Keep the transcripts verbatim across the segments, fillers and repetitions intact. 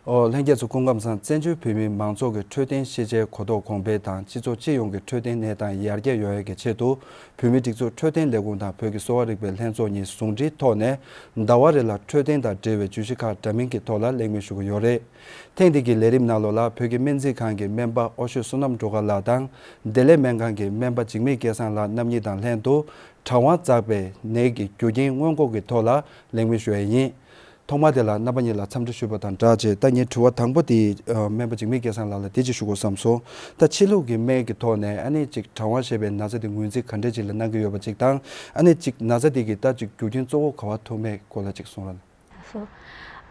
ཨོ། ལྷན་རྒྱས་ཚོ་སྐུ་ཁམས་བཟང་། བཙན་བྱོལ་བོད་མིའི་མང་ཚོགས་ཀྱི་འཕྲོད་བསྟེན་ཤེས་བྱའི་གོ་རྟོགས་གོང་འཕེལ་དང་སྤྱི་ཚོགས་སྤྱི་ཡོངས་ཀྱི་འཕྲོད་བསྟེན་གནས་སྟངས་ཡར་རྒྱས་ཡོང་ཡག་གི་ཆེད་དུ། བོད་མིའི་སྒྲིག་འཛུགས་འཕྲོད་བསྟེན་ལས་ཁུངས་དང་བོད་ཀྱི་གསོ་བ་རིག་པའི་ལྷན་ཚོགས་གཉིས་ཟུང་འབྲེལ་ཐོག་ནས་ཟླ་བ་རེ་ལ་འཕྲོད་བསྟེན་དང་འབྲེལ་བའི་བརྗོད་གཞི་ཁག་འདྲ་མིན་གྱི་ཐོག་ལ་གླེང་མོལ་ཞུ་གི་ཡོད་རེད། ཐེངས་འདི་གི་ལས་རིམ་ནང་ལོགས་ལ་བོད་ཀྱི་སྨན་རྩིས་ཁང་གི་སྨན་པ་ཨོ་ཤོད་བསོད་ནམས་སྒྲོལ་དཀར་ལགས་དང་བདེ་ལེགས་སྨན་ཁང་གི་སྨན་པ་འཇིགས་མེད་སྐལ་བཟང་ལགས་རྣམ་གཉིས་དང་ལྷན་དུ། གྲང་བ་འཛག་པའི་ནད་ཀྱི་རྒྱུ་རྐྱེན་སྔོན་འགོག་གི་ཐོག་ལ་གླེང་མོལ་ཞུ་ཡ་ཡིན། ཐོག་མ་དེ་ལ་རྣམ་པ་གཉིས་ལ་འཚམས་འདྲི་ཞུས་པ་དང་སྦྲགས་བྱས། ད་ངའི་དྲི་བ་དང་པོ་དེ་ཨ་སྨན་པ་འཇིགས་མེད་སྐལ་བཟང་ལགས་ལ་དེ་ཅིག་ཞུ་དགོས་བསམ་སོང་། ད་ཕྱི་ལུགས་ཀྱི་སྨན་གྱི་ཐོག་ནས་ཨ་ནི་ཅིག་གྲང་བ་ཞེས་པའི་ན་ཚ་དེ་ངོས་འཛིན་ག་འདྲས་ཅིག་ལ་གནང་གི་ཡོད་པ་ཅིག་དང་། ཨ་ནི་ཅིག་ན་ཚ་དེ་གི་ད་ཅིག་རྒྱུ་རྐྱེན་གཙོ་བོ་ག་བ་ཐུག་མེད་སྐོར་ལ་ཅིག་གསུང་རོགས་གནང་། སོ།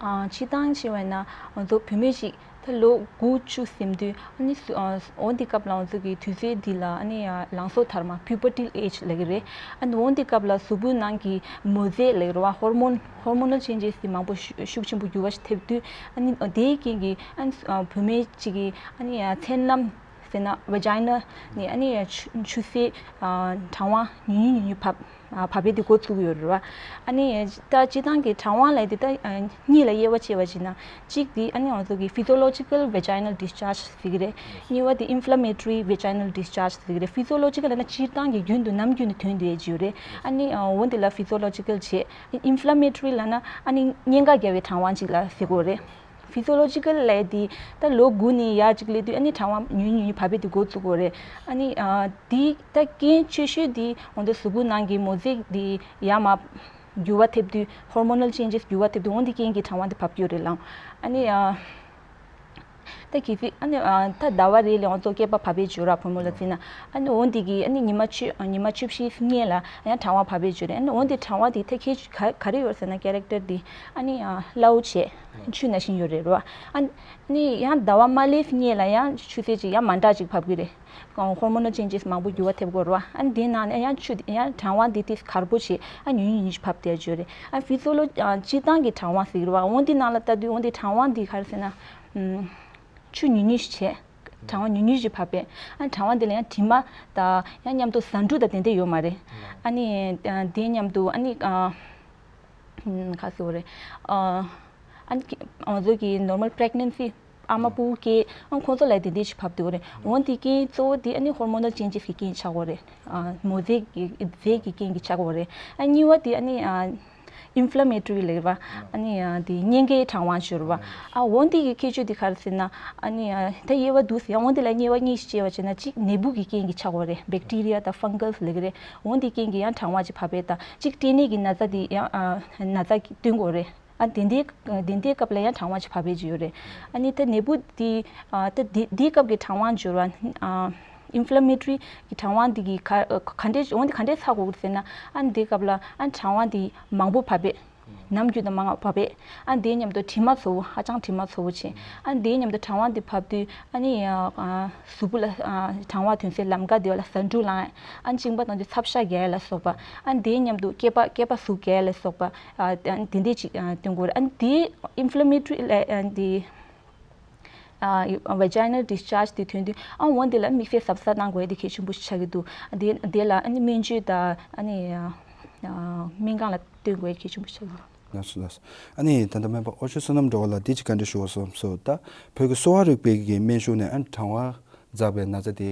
ཨ་སྤྱིར་བཏང་བྱས་པ་ན་ང་ཚོ་བུད་མེད་ཅིག་ད་ལོ་དགུ་བཅུ་ཟིན་དུས། ཨ་ནི་སུ་ཨ་འོ་འདི་སྐབས་ལ་ང་ཚོ་གི་དུས་ཚོད་འདི་ལ་ཨ་ནི་ཨ་ལང་ཚོ་དར་མ། pubertal age ལབ་ཀྱི་རེད། ཨ་ནི་འོ་འདི་སྐབས་ལ་གཟུགས་པོའི་ནང་གི་མོ་རྫས་ལབ་ཀྱི་རེད་བ། ཧོར་མོན། ཧོར་མོ་ནལ་ཅེན་ཇེས་འདི་མང་པོ་ཤུགས་ཤུགས་ཆེན་པོ་འགྱུར་བ་ཞིག་ཐེབས་དུས། ཨ་ནི་དེའི་རྐྱེན་གྱིས་ཨ་ནི་ཨ་བུད་མེད་ཅིག་གི་ཨ་ནི་ཨ་མཚན་ལམ་ཟེར་ན་vagina ནས་ཨ་ནི་ཨ་ཆུ་ཆུ་སེར་ཨ་གྲང་བ་ཉུང་ཉུང་ཉུང་ཉུང་བབས། ཨ་བབས་པའི་དེ་འགོ་བཙུགས་ཡོད་རེད་བ། ཨ་ནི་ད་སྤྱིར་བཏང་གི་གྲང་བ་ལབ་དེ་ད་ཨ་གཉིས་ལ་དབྱེ་བ་ཕྱེ་བ་བྱས་ན། གཅིག་དེ་ཨ་ནི་ང་ཚོ་གི་physiological vaginal discharge ཟེར་གྱི་རེད། གཉིས་པ་དེ་inflammatory vaginal discharge ཟེར་གྱི་རེད། physiological ལབ་ན་སྤྱིར་བཏང་གི་རྒྱུན་དུ་ནམ་རྒྱུན་དུ་ཐོན་བསྡད་ཀྱི་ཡོད་རེད། ཨ་ནི་ཨ་འོ་དེ་ལ་physiological བྱས། inflammatory ལབ་ན་ཨ་ནི་གཉན་ཁ་རྒྱག་པའི་གྲང་བ་ཅིག་ལ་ཟེར་གྱི་ཡོད་རེད། physiological ལབ་དེ་ད་ལོ་དགུ་ནས་ཡར་ཅིག་སླེབས་དུས་ཨ་ནི་གྲང་བ་ཉུང་ཉུང་ཉུང་བབས་པའི་དེ་འགོ་བཙུགས་ཀྱི་ཡོད་རེད། ཨ་ནི་ཨ་དེ་ད་རྐྱེན་ཆེ་ཤོས་དེ་འོ་འདི་གཟུགས་པོའི་ནང་གི་མོ་རྫས་དེ་ཡར་མར་འགྱུར་བ་ཐེབས་དུས། hormonal changes འགྱུར་བ་ཐེབས་དུས་འོ་འདི་རྐྱེན་གྱིས་གྲང་བ་འདི་བབས་ཀྱི་ཡོད་རེད་ལགས། ཨ་ནི་ཨ་ད་གལ་སྲིད་ཨ་ནི་ཨ་ད་ཟླ་བ་རེ་ལ་ང་ཚོ་སྐྱེས་པ་བབས་པའི་བརྗོད་ར་བུ་མོ་ལ་བརྩིས་ན། ཨ་ནི་འོ་འདི་གི་ཨ་ནི་ཉི་མ་བཅུ་ཉི་མ་བཅུ་བཞི་སྔོན་ལ་ཡང་གྲང་བ་བབས་པའི་བརྗོད་རེད། ཨ་ནི་འོ་འདི་གྲང་བ་འདི་ད་ཁྱེད་ག་ག་རེ་ཡོད་ཟེར་ན་character འདི་ཨ་ནི་ཨ་སླ་བོ་བྱས། ཆུ་ནང་བཞིན་ཡོད་རེད་རོ། ཨ་ནི་ཡང་ཟླ་བ་མ་སླེབས་སྔོན་ལ་ཡང་ཆུ་ཚད་ཅིག་ཡང་མ་འདྲ་ཅིག་བབས་ཀྱི་རེད། hormonal changes མང་པོ་འགྱུར་བ་ཐེབས་ཀྱི་ཡོད་རེད་བ། ཨ་ནི་དེའི་ནང་ནས་ཡང་ཆུ་ཡང་གྲང་བ་འདི་དེ་གར་པོ་བྱས། ཨ་ཉུང་ཉུང་ཉུང་ཞིག་བབས་བསྡད་ཡོད་རེད། ཨ་physiology ཨ་སྤྱིར་བཏང་གི་གྲང་བ་ཟེར་གྱི་རེད་བ། འོ་འདི་ནང་ལ་ལྟ་དུས་འོ་འདི་གྲང་བ་འདི་ག་རེ་ཟེར་ན། ཨམ་ཆུ་ཉུང་ཉུང་ཞིག་བྱས། གྲང་བ་ཉུང་ཉུང་ཞིག་བབས་པས། ཨ་གྲང་བ་འདི་ལ་ཡང་དྲི་མ་དང་ཡང་མཉམ་དུ་ཟ་འབྲུ་དང་དེ་འདྲ་ཡོད་མ་རེད། ཨ་ནི་ཨ་དེ་མཉམ་དུ་ཨ་ནི་ཨ། ཨམ་ག་ཟེར་བ་རེད། ཨ་ཨ་ནི་ང་ཚོ་གི་normal pregnancy ཨ་མ་ཕྲུ་གུ་སྐྱེས། ཨ་ཁོང་ཚོ་ལ་དེ་འདྲ་ཞིག་བབས་འདུག་རེད། འོ་དེ་རྐྱེན་གཙོ་བོ་དེ་ཨ་ནི་hormonal changes གི་རྐྱེན་ཆགས་ཀྱི་ཡོད་རེད། ཨ་མོ་རྫས་ཀྱི་རྫས་ཀྱི་རྐྱེན་གྱིས་ཆགས་ཀྱི་ཡོད་རེད། ཨ་གཉིས་པ་དེ་ཨ་ནི་ཨ་inflammatory ལབ་པ། ཨ་ནི་ཨ་དེ་གཉན་ཁའི་གྲང་བ་ཞུ་བ། ཨ་འོ་དེ་གི་ཁྱད་ཆོས་དེ་ག་རེ་ཟེར་ན། ཨ་ནི་ཨ་ད་དབྱེ་བ་འདུག་ཟེར། འོ་དེ་ལ་དབྱེ་བ་གཉིས་ཤིག་ཕྱེ་བ་བྱས་ན། གཅིག་ནད་འབུ་གི་རྐྱེན་གྱིས་ཆགས་ཀྱི་ཡོད་རེད། bacteria དང་fungus ལབ་ཀྱི་རེད། འོ་དེ་རྐྱེན་གྱིས་ཡང་གྲང་བ་ཅིག་བབས་པ་དང་། གཅིག་སྐྲན་ནད་ཀྱི་ན་ཚ་དེ་ཡང་ཨ་ན་ཚ་སྟོན་གྱི་ཡོད་རེད། ཨ་དེ་འདྲའི་དེ་འདྲའི་སྐབས་ལ་ཡང་གྲང་བ་ཅིག་བབས་པའི་ཅིག་ཡོད་རེད། ཨ་ནི་ད་ནད་འབུ་དེ་ཨ་ད་དེ་དེའི་སྐབས་ཀྱི་གྲང་བ་འགྱུར་བ། ཨ་inflammatory གི་གྲང་བ་འདི་གི་ག་ག་འདྲས་འོ་འདི་ག་འདྲས་ཚ་དགོས་ཟེར་ན། ཨ་འདི་སྐབས་ལ་ཨ་གྲང་བ་འདི་མང་པོ་བབས་པས། ནམ་རྒྱུན་དང་མང་བ་བབས་པས། ཨ་འདིའི་མཉམ་དུ་དྲི་མ་ཚ་བོ། ཧ་ཅང་དྲི་མ་ཚ་བོ་བྱས། ཨ་འདིའི་མཉམ་དུ་གྲང་བ་འདི་བབས་དུས་ཨ་ནི་ཨ་གཟུགས་པོ་ལ་ཨ་གྲང་བ་ཐོན་སའི་ལམ་ཀ་དེ་བ་ལ་ཟ་འབྲུ་ལངས། ཨ་གཅིན་པ་དང་དེ་ཚབ་ཤ་རྒྱག་ཡ་ལ་སོགས་པ། ཨ་འདིའི་མཉམ་དུ་སྐེད་པ་སྐེད་པ་ཟུག་རྒྱག་ཡ་ལ་སོགས་པ། ཨ་དེ་འདྲས་ཅིག་ཨ་སྟོན་གྱི་ཡོད་རེད། ཨ་འདི་inflammatory ལ་ཨ་འདི་ཨ་vaginal discharge དེ་ཐོན་དུས། ཨ་འོ་འདི་ལ་དམིགས་བསལ་གཟབ་གཟབ་གནང་དགོས་ཡ་དེ་གལ་ཆེན་པོ་ཞིག་ཆགས་ཀྱི་འདུག། ཨ་འདི་འདི་ལ་ཨ་ནི་སྨན་བཅོས་དང་ཨ་ནི་ཨ་སྨན་ཁང་ལ་སྟོན་དགོས་ཡ་གལ་ཆེན་པོ་ཞིག་ཆགས་ཀྱི་འདུག། ལགས་སོ་ལགས་སོ། ཨ་ནི་ད་ལྟ་སྨན་པ་ཨོ་ཤོད་བསོད་ནམས་སྒྲོལ་དཀར་ལགས་འདི་ཅིག་བཀའ་འདྲི་ཞུ་བ་སོང་སོ། ད་བོད་ཀྱི་གསོ་བ་རིག་པའི་གི་སྨན་གཞུང་ནས་ཨ་ནི་གྲང་བ་འཛག་པའི་ན་ཚ་དེ་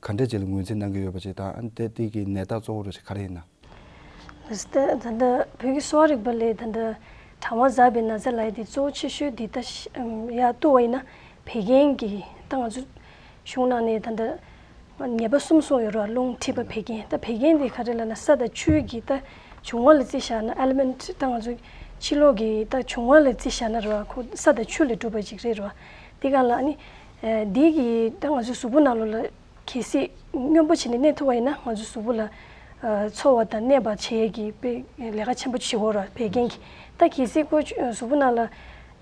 ག་འདྲས་ཅིག་ལ་ངོས་འཛིན་གནང་གི་ཡོད་པ་ཅིག་དང་། ཨ་ནི་དེ་དེ་གི་ནད་རྟགས་གཙོ་བོ་རུ་ཅིག་ག་རེ་ཡིན་ན། ད་ལྟ་ད་ལྟ་བོད་ཀྱི་གསོ་བ་རིག་པ་ལས་ད་ལྟ་གྲང་བ་འཛག་པའི་ན་ཚ་ལབ་ཡ་དེ་གཙོ་བོ་ཆེ་ཤོས་དེ་ད་ཤ་ཡར་གཏུགས་པ་ཡིན་ན་བད་ཀན་གྱི། ད་ང་ཚོ་གཞུང་ནང་ནས་ད་ལྟ་ཉེས་པ་གསུམ་གསུངས་ཡོད་རེད་བ། རླུང་མཁྲིས་པ་བད་ཀན། ད་བད་ཀན་དེ་ག་རེ་ལབ་ན་ས་དང་ཆུ་གི་ད་འབྱུང་བ་ལ་རྩིས་བཞག་ན། element ད་ང་ཚོ་ཕྱི་ལོགས་ཀྱི་ད་འབྱུང་བ་ལ་རྩིས་བཞག་ན་རེད་བ། ཁོ་ས་དང་ཆུ་ལས་གྲུབ་པ་ཅིག་རེད་རེད་བ། དེ་ག་ལ་ཨ་ནི་འདི་གི་ད་ང་ཚོ་གཟུགས་པོ་ནང་ལོགས་ལ་གལ་སྲིད་སྔོན་པོ་བྱས་ནས་གནས་ཐུབ་པ་ཡིན་ན་ང་ཚོ་གཟུགས་པོ་ལ་ཨ་འཚོ་བ་དང་གནས་པ་བྱེད་ཡས་ཀྱི་དཔེ་ལས་ཀ་ཆེན་པོ་བྱེད་ཀྱི་ཡོད་རེད་བ། བད་ཀན་གྱིས། ད་གལ་སྲིད་ཁོ་གཟུགས་པོ་ནང་ལ་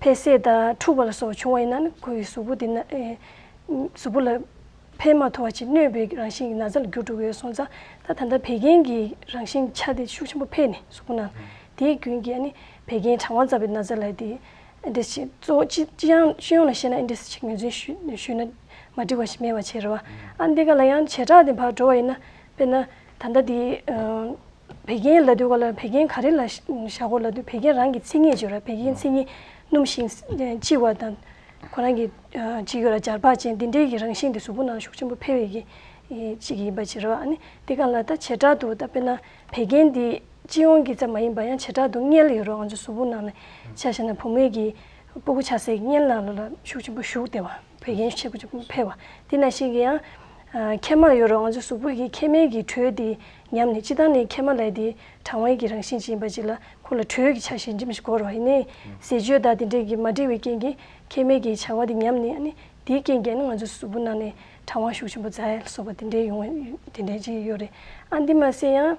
འཕེལ་ཟད་དང་འཁྲུགས་པ་ལ་སོགས་བྱུང་བ་ཡིན་ན་ནི་ཁོ་གི་གཟུགས་པོ་དེ་ན་ཨེ་གཟུགས་པོ་ལ་ཕན་མ་ཐོགས་པ་ཅིག་གནོད་པའི་རང་བཞིན་གྱི་ན་ཚ་ལ་འགྱུར་འགྲོ་གི་ཡོད་སོང་ཙང་། ད་ད་ལྟ་བད་ཀན་གྱི་རང་བཞིན་ཆ་དེ་ཤུགས་ཆེན་པོ་འཕེལ་ནས་གཟུགས་པོ་ནང་དེའི་རྐྱེན་གྱིས་ཨ་ནི་བད་ཀན་གྲང་བ་འཛག་པའི་ན་ཚ་ལབ་ཡ་དེ། ཨ་འདྲ་ཞིག་གཙོ་བོ་སྤྱི་སྤྱི་ཡོངས་སྤྱི་ཡོངས་ལ་བཤད་ན་ཨ་འདྲ་ཞིག་ངོས་འཛིན་ཞུ་ཞུས་ན་མ་འགྲིག་པ་ཞིག་མེད་པ་བྱས་རེད་བ། ཨ་འདི་ག་ལ་ཡང་བྱེ་བྲག་དེ་ཕར་འགྲོ་བ་ཡིན་ན། དཔེར་ན་ད་ལྟ་དེ་ཨ་བད་ཀན་ལབ་དུས་ག་ལ་བད་ཀན་ག་རེ་ལ་བཞག་གོ་ལབ་དུས། བད་ཀན་རང་གི་མཚན་ཉིད་བརྗོད་ར། བད་ཀན་མཚན་ཉིད་སྣུམ་ཞིང་ལྕི་བ་དང་ ཁོ་རང་གི་ཅིག་ཡོད་ལ་འབྱར་བག་ཅན་དེ་འདྲའི་གི་རང་བཞིན་དེ་གཟུགས་པོ་ནང་ལ་ཤུགས་ཆེན་པོ་འཕེལ་བའི་གི་ཅིག་ཡིན་པ་ཅིག་རེད་བ། ཨ་ནི་དེ་ག་ལ་ད་བྱེ་བྲག་ཏུ་ད་དཔེར་ན་བད་ཀན་འདི་སྤྱི་ཡོངས་ཀྱི་ཙམ་མ་ཡིན་པ་ཡང་བྱེ་བྲག་ཏུ་མངལ་ཡོད་རེད་བ། ང་ཚོ་གཟུགས་པོ་ནང་ནས་ཆ་བཞག་ན་བུ་མོའི་གི་སྤུ་གུ་ཆགས་སའི་མངལ་ནང་ལ་ཤུགས་ཆེན་པོ་ཞུགས་བསྡད་པ། བད་ཀན་ཤུགས་ཆེན་པོ་འཕེལ་བ་དེ་ནང་བཞིན་གྱི་ཡང་། མཁལ་མ་ཡོད་རུང་ང་ཚོ་གཟུགས་པོ་གི་མཁལ་མའི་གི་དྲོད་དེ་ཉམས་ནས་སྤྱིར་བཏང་ནས་མཁལ་མ་ལབ་དེ་གྲང་བའི་གི་རང་བཞིན་ཅིག་ཡིན་པ་ཅིག་ལ་ཁོ་ལ་དྲོད་ཀྱི་ཆ་ཤས་ཇི་མ་ཞིག་དགོས་རུང་ཡིན་ནའི་ཟས་སྤྱོད་དང་དེ་འདྲའི་གི་མ་འགྲིག་པའི་རྐྱེན་གྱིས་མཁལ་མའི་གི་བྱ་བ་དེ་ཉམས་ནས་ཨ་ནི་དེའི་རྐྱེན་གྱིས་ཨ་ནི་ང་ཚོ་གཟུགས་པོ་ནང་ནས་གྲང་བ་ཤུགས་ཆེན་པོ་འཛག་ཡ་ལ་སོགས་པ་དེ་འདྲའི་ཡོང་བ་དེ་འདྲའི་ཅིག་ཡོད་རེད། ཨ་འདི་མ་ཟད་ཡང་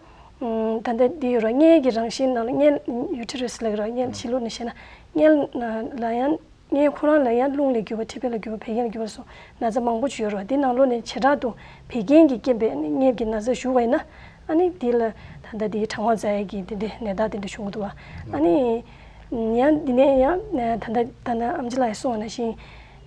ད་ལྟ་འདི་ཡོད་རུང་མངལ་གྱི་རང་བཞིན་ནང་ལ་མངལ་ཡུ་ཊེ་རེ་སི་ལབ་ཀྱི་རེད། མངལ་ཕྱི་ལོགས་ནས་བཤད་ན་མངལ་ལ་ཡང་། མངལ་ཁོ་རང་ལ་ཡང་རླུང་ལས་གྱུར་པ་མཁྲིས་པ་ལས་གྱུར་པ་བད་ཀན་ལས་གྱུར་པ་སོགས་ན་ཚ་མང་པོ་ཅིག་ཡོད་རེད་བ། འདི་ནང་ལོགས་ནས་བྱེ་བྲག་ཏུ་བད་ཀན་གྱི་རྐྱེན་པས་ནི་མངལ་གྱི་ན་ཚ་ཞུགས་པ་ཡིན་ན་ཨ་ནི་འདི་ལ་ད་ལྟ་འདི་གྲང་བ་འཛག་ཡས་ཀྱི་འདི་འདྲའི་ནད་རྟགས་འདི་འདྲ་བྱུང་གི་འདུག་བ། ཨ་ནི་ཡང་འདི་ནས་ཡང་ད་ལྟ་ད་ལྟ་ཨམ་ཆི་ལགས་གསུངས་པ་ནང་བཞིན་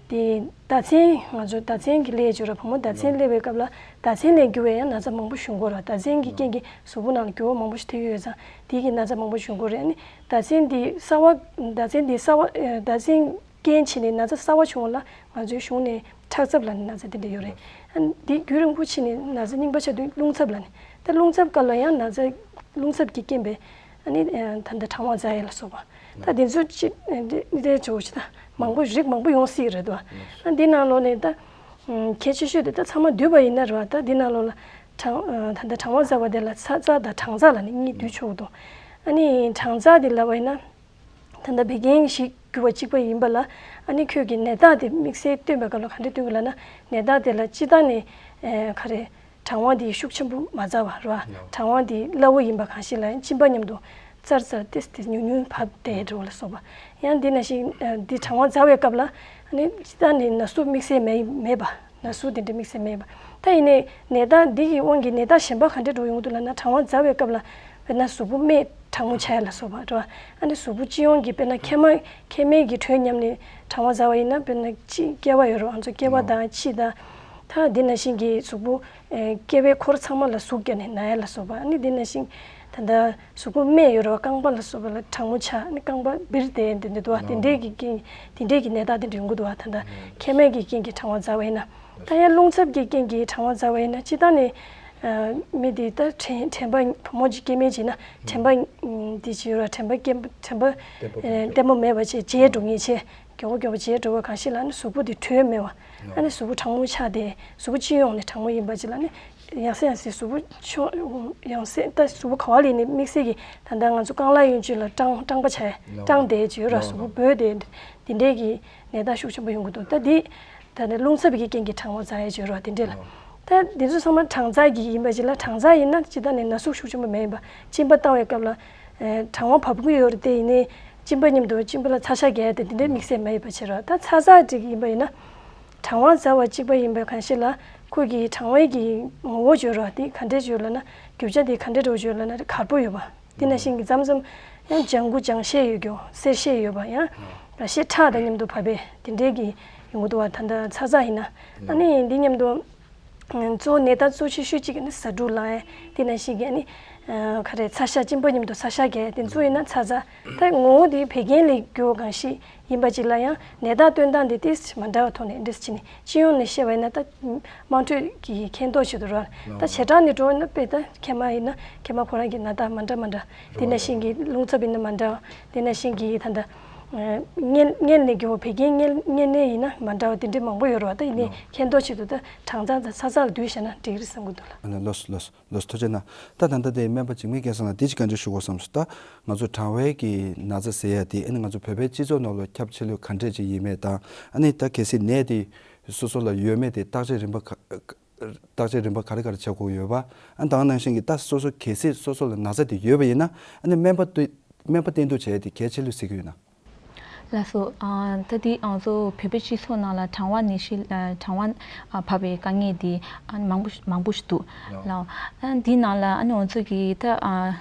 དེ་ཟླ་མཚན་ང་ཚོ་ཟླ་མཚན་གྱི་སླེབས་ཡས་ཅིག་ཡོད་རེད། བུ་མོ་ཟླ་མཚན་སླེབས་པའི་སྐབས་ལ་ཟླ་མཚན་ལས་གྱུར་བའི་ཡང་ན་ཚ་མང་པོ་བྱུང་གི་ཡོད་རེད་བ། ཟླ་མཚན་གྱི་རྐྱེན་གྱིས་གཟུགས་པོ་ནང་ལ་འགྱུར་བ་མང་པོ་ཞིག་ཐེབས་ཀྱི་ཡོད་ཙང་དེ་གི་ན་ཚ་མང་པོ་བྱུང་གི་ཡོད་རེད། ཨ་ནི་ཟླ་མཚན་འདི་གསར་བ་ཟླ་མཚན་འདི་གསར་བ་ཟླ་མཚན་རྐྱེན་བྱས་ནས་ན་ཚ་གསར་བ་བྱུང་བ་ལ་ང་ཚོའི་གཞུང་ནས་ཁྲག་འཛབ་ལབ་ནས་ན་ཚ་དེ་འདྲ་ཡོད་རེད། ཨ་ནི་འདི་རྒྱུན་རིང་པོ་བྱས་ནས་ན་ཚ་རྙིང་པ་ཆགས་དུས་རླུང་འཚབ་ལབ་ནས། ད་རླུང་འཚབ་སྐབས་ལ་ཡང་ན་ཚ་རླུང་འཚབ་ཀྱི་རྐྱེན་པས་ཨ་ནི་ད་ལྟ་གྲང་བ་འཛག་ཡས་ལ་སོགས་པ། ད་འདི་ཚོ་ཅི་འདི་འདི་འདྲའི་ཆོག་ཅི་ད་མང་པོ་རིགས་མང་པོ་ཡོང་སྲིད་རེད་དོ། ཨ་འདི་ནང་ལོགས་ནས་ད་གལ་ཆེ་ཤོས་དེ་ད་ཚང་མ་འདུས་པ་ཡིན་ན་རེད་བ། ད་འདི་ནང་ལོགས་ལ་གྲང་ད་ལྟ་གྲང་བ་འཛག་པ་དེ་ལ་ཚ་ཚ་དང་གྲང་ཚ་ལབ་ནས་གཉིས་འདུས་ཆོག་གི་འདུག་ཨ་ནི་གྲང་ཚ་དེ་ལབ་པ་ཡིན་ན། ད་ལྟ་བད་ཀན་ཞིག་གྱུར་པ་གཅིག་པ་ཡིན་པ་ལ་ཨ་ནི་ཁྱོད་ཀྱི་ནད་རྟགས་དེ་དམིགས་བསལ་སྟོན་པའི་སྐབས་ལ་ག་འདྲ་སྟོན་དགོས་ལབ་ན། ནད་རྟགས་དེ་ལ་སྤྱིར་བཏང་ནས་ཨེ་ག་རེ་གྲང་བ་དེ་ཤུགས་ཆེན་པོ་མ་འཛག་པ་རེད་བ། གྲང་བ་དེ་སླ་བོ་ཡིན་པ་གང་ཞིག་ལ་ཡང་གཅིན་པ་མཉམ་དུ་ཙར་ཙར་ཏེ་ཏེ་ཉུང་ཉུང་བབས་བསྡད་འགྲོ་བ་ལ་སོགས་པ། ཡང་འདི་ནང་བཞིན་ཨེ་འདི་གྲང་བ་འཛག་པའི་སྐབས་ལ་ཨ་ནི་སྤྱིར་བཏང་ནས་ན་ཟུག་དམིགས་བསལ་མེད་མེད་པ། ན་ཟུག་དེ་འདྲ་དམིགས་བསལ་མེད་པ། ད་ཡིན་ནའི་ནད་རྟགས་འདི་གི་དབང་གིས་ནད་རྟགས་གཞན་པ་ག་འདྲ་འགྲོ་ཡོང་གི་འདུག་ལབ་ན། གྲང་བ་འཛག་པའི་སྐབས་ལ་དཔེར་ན་གཟུགས་པོ་རྨས་གྲང་མོ་ཆགས་ཡ་ལ་སོགས་པ་རེད་བ། ཨ་ནི་གཟུགས་པོ་སྤྱི་ཡོངས་ཀྱི་དཔེར་ན་མཁལ་མ་མཁལ་མའི་གི་དྲོད་ཉམས་ནས་གྲང་བ་འཛག་པ་ཡིན་ན། དཔེར་ན་ཕྱི་སྐྱེ་བ་ཡོད་རུང་ང་ཚོ་སྐྱེ་བ་དང་ཕྱི་དང་། ད་འདི་ནང་བཞིན་གྱི་གཟུགས་པོ་ཨེ་སྐྱེ་བའི་འཁོར་ཚང་མ་ལ་ཟུག་བརྒྱབ་ནས་ན་ཡ་ལ་སོགས་པ། ཨ་ནི་འདི་ནང་བཞིན་ད་ལྟ་གཟུགས་པོ་རྨས་ཡོད་རུང་རྐང་པ་ལ་སོགས་པ་ལ་གྲང་མོ་ཆགས། ཨ་ནི་རྐང་པ་སྦིར་བསྡད་འདི་འདྲ་འདུག་བ། དེ་འདྲའི་གི་རྐྱེན་དེ་འདྲའི་གི་ནད་རྟགས་དེ་འདྲ་ཡོང་གི་འདུག་བ། ད་ལྟ་མཁལ་མའི་གི་རྐྱེན་གྱིས་གྲང་བ་འཛག་པ་ཡིན་ན། ད་ཡང་རླུང་འཚབ་ཀྱི་རྐྱེན་གྱིས་གྲང་བ་འཛག་པ་ཡིན་ན། སྤྱིར་བཏང་ནས་ཨ་མི་དེ་ད་དྲན་དྲན་པ་བུ་མོ་གཅིག་སྐྱེ་དམན་བྱས་ན་དྲན་པ་འདི་བྱེད་ར་དྲན་པ་སྐྱེ་དྲན་པ་བརྟན་པོ་མེད་པ་བྱས་བརྗེད་འགྲོ་ངེས་བྱས། མགྱོགས་པོ་མགྱོགས་པོ་བརྗེད་འགྲོ་བ་གང་ཞིག་ལ་ནི་གཟུགས་པོ་དེ་དྲོད་མེད་པ། ཨ་ནི་གཟུགས་པོ་གྲང་མོ་ཆགས་ཏེ་གཟུགས་པོ་སྤྱི་ཡོངས་ནས་གྲང་མོ་ཡིན་པ་ཅིག་ལ་ནི་ཡང་སེ་ཡང་སེ་གཟུགས་པོ་ཆུ་ཡང་སེ་ད་གཟུགས་པོ་ག་བ་ལས་ནི་དམིགས་བསལ་གྱི་ད་ལྟ་ང་ཚོ་རྐང་ལག་གཡོན་ཕྱོགས་ལ་སྐྲངས་སྐྲངས་པ་ཆགས་སྐྲངས་ཏེ་བྱེད་ར་གཟུགས་པོ་སྦོས་ཏེ་དེ་འདྲའི་གི་ནད་རྟགས་ཤུགས་ཆེན་པོ་ཡོང་གི་འདུག་ད་འདི་ད་ནི་རླུང་འཚབ་ཀྱི་རྐྱེན་གྱིས་གྲང་བ་འཛག་ཡ་བྱེད་ར་དེ་འདྲས་ལ། ད་འདི་ཚོ་ཚང་མ་གྲང་འཛག་གི་ཡིན་པ་ཅིག་ལ། གྲང་འཛག་ཡིན་ན་སྤྱིར་བཏང་ནས་ན་ཟུག་ཤུགས་ཆེན་པོ་མེད་ཡིན་པ། གཅིན་པ་བཏང་བའི་སྐབས་ལ་ཨེ་གྲང་བ་བབས་ཀྱི་ཡོད་རེད་དེ། ཡིན་ནའི་གཅིན་པ་མཉམ་དུ་གཅིན་པ་ལ་ཚ་ཤ་རྒྱག་ཡ་དེ་དེ་འདྲའི་དམིགས་བསལ་མེད་ཡིན་པ་བྱེད་ར། ད་ཚ་ཚ་འདྲ་གི་ཡིན་པ་ཡིན་ན། གྲང་བ་འཛག་པ་གཅིག་པ་ཡིན་པའི་གང་ཞིག་ལ་ཁོ་གི་གྲང་བའི་གི་ངོ་བོ་བརྗོད་ར་དེ་ག་འདྲས་བརྗོད་ལབ་ན། རྒྱུ་ཆ་དེ་ག་འདྲས་འགྲོ་བརྗོད་ལབ་ན་དཀར་པོ་ཡོད་པ། དེ་ནང་བཞིན་གྱི་མཚམས་མཚམས་ཡང་ལྗང་གུ་ལྗང་ཤས་ཡོད་རྒྱུ་སེར་ཤས་ཡོད་པ། ཡང་ཤེལ་ཁྲག་དང་མཉམ་དུ་བབས་པའི་དེ་འདྲའི་གི་ཡོང་གི་འདུག་བ། ད་ལྟ་ཚ་ཚ་ཡིན་ན། ཨ་ནི་འདི་མཉམ་དུ་གཙོ་བོ་ནད་རྟགས་གཙོ་ཆེ་ཤོས་གཅིག་ནི་ཟ་འབྲུ་ལངས་ཡས། དེ་ནང་བཞིན་གྱི་ཨ་ནི་ག་རེ་ཚ་ཤ་གཅིན་པ་མཉམ་དུ་ཚ་ཤ་རྒྱག་ཡས་དེ་ཚོ་ཡིན་ན་ཚ་ཚ། ད་ངོ་བོ་དེ་བད་ཀན་ལས་གྱུར་པ་གང་ཞིག་ཡིན་པ་ཅིག་ལ་ཡང་ནད་རྟགས་སྟོན་སྟངས་དེ་ཏོག་ཙམ་མ་འདྲ་བ་ཐོག་ནས་འདྲ་ཅིག་ནི། སྤྱི་ཡོངས་ནས་བཤད་པ་ཡིན་ན་ད་དམངས་ཁྲོད་ཀྱི་མཁལ་རྡོག་ཆེད་དུ་ར། ད་བྱེ་བྲག་ནས་འགྲོ་ན་དཔེ་ད་མཁལ་མ་ཡིན་ན་མཁལ་མ་ཁོ་རང་གི་ན་རྟགས་མ་འདྲ་མ་འདྲ། དེ་ནང་བཞིན་གྱི་རླུང་འཚབ་ཡིན་ན་མ་འདྲ། དེ་ནང་བཞིན་གྱི་ད་ལྟ་མངལ་མངལ་ནས་གྱུར་བ་བད་ཀན་མངལ་མངལ་ནད་ཡིན་ན་མ་འདྲ་བ་དེ་འདྲའི་མང་པོ་ཡོད་རེད་བ། ད་ཡིན་ནའི་མཁལ་རྡོག་ཆེད་དུ་ད་གྲང་ཚ་དང་ཚ་ཚ་ལ་བསྡུས་བཤད་ན་འགྲིག་གི་རེད་བསམ་གྱི་འདུག་ལགས། ལགས་སོ་ལགས་སོ། ལགས་སོ། ཐུགས་རྗེ་གནང་། ད་ད་ལྟ་དེ་སྨན་པ་འཇིགས་མེད་སྐལ་བཟང་ལགས་འདི་ཅིག་བཀའ་འདྲི་ཞུ་དགོས་བསམ་སོང་། ད་ང་ཚོ་གྲང་བའི་གི་ན་ཚ་ཟེར་ཡ་དེ་ཨ་ནི་ང་ཚོ་བོད་པའི་སྤྱི་ཚོགས་ནང་ལ་ཁྱབ་ཆེ་ལོས་ག་འདྲས་ཅིག་ཡིན་མེད་དང་། ཨ་ནི་ད་གལ་སྲིད་ནད་དེ་སོ་སོ་ལ་ཡོད་མེད་དེ་བརྟག་དཔྱད་རིམ་པ་ག་བརྟག་དཔྱད་རིམ་པ་ག་རེ་ག་རེ་བྱེད་དགོས་ཡོད་པ། ཨ་ནི་ད་ག་ནང་བཞིན་གྱི་ད་སོ་སོ་གལ་སྲིད་སོ་སོ་ལ་ན་ཚ་དེ་ཡོད་པ་ཡིན་ན་ཨ་ནི་སྨན་པ་བསྟེན་སྨན་པ་བསྟེན་གཏུགས་བྱས་ཏེ་གལ་ཆེ་ལོས་ཟེར་གྱི་ཡོད་ན། ལགས་སོ། ཨ་ད་དེ་ང་ཚོ་བོད་པའི་སྤྱི་ཚོགས་ནང་ལ་གྲང་བ་ནད་གཞི་ཨ་གྲང་བ་ཨ་བབས་པའི་དཀའ་ངལ་དེ་ཨ་མང་པོ་ཞིག་མང་པོ་ཞིག་འདུག་ལགས། ལགས། ཨ་འདི་ནང་ལ་ཨ་ནི་ང་ཚོ་གི་ད་ཨ་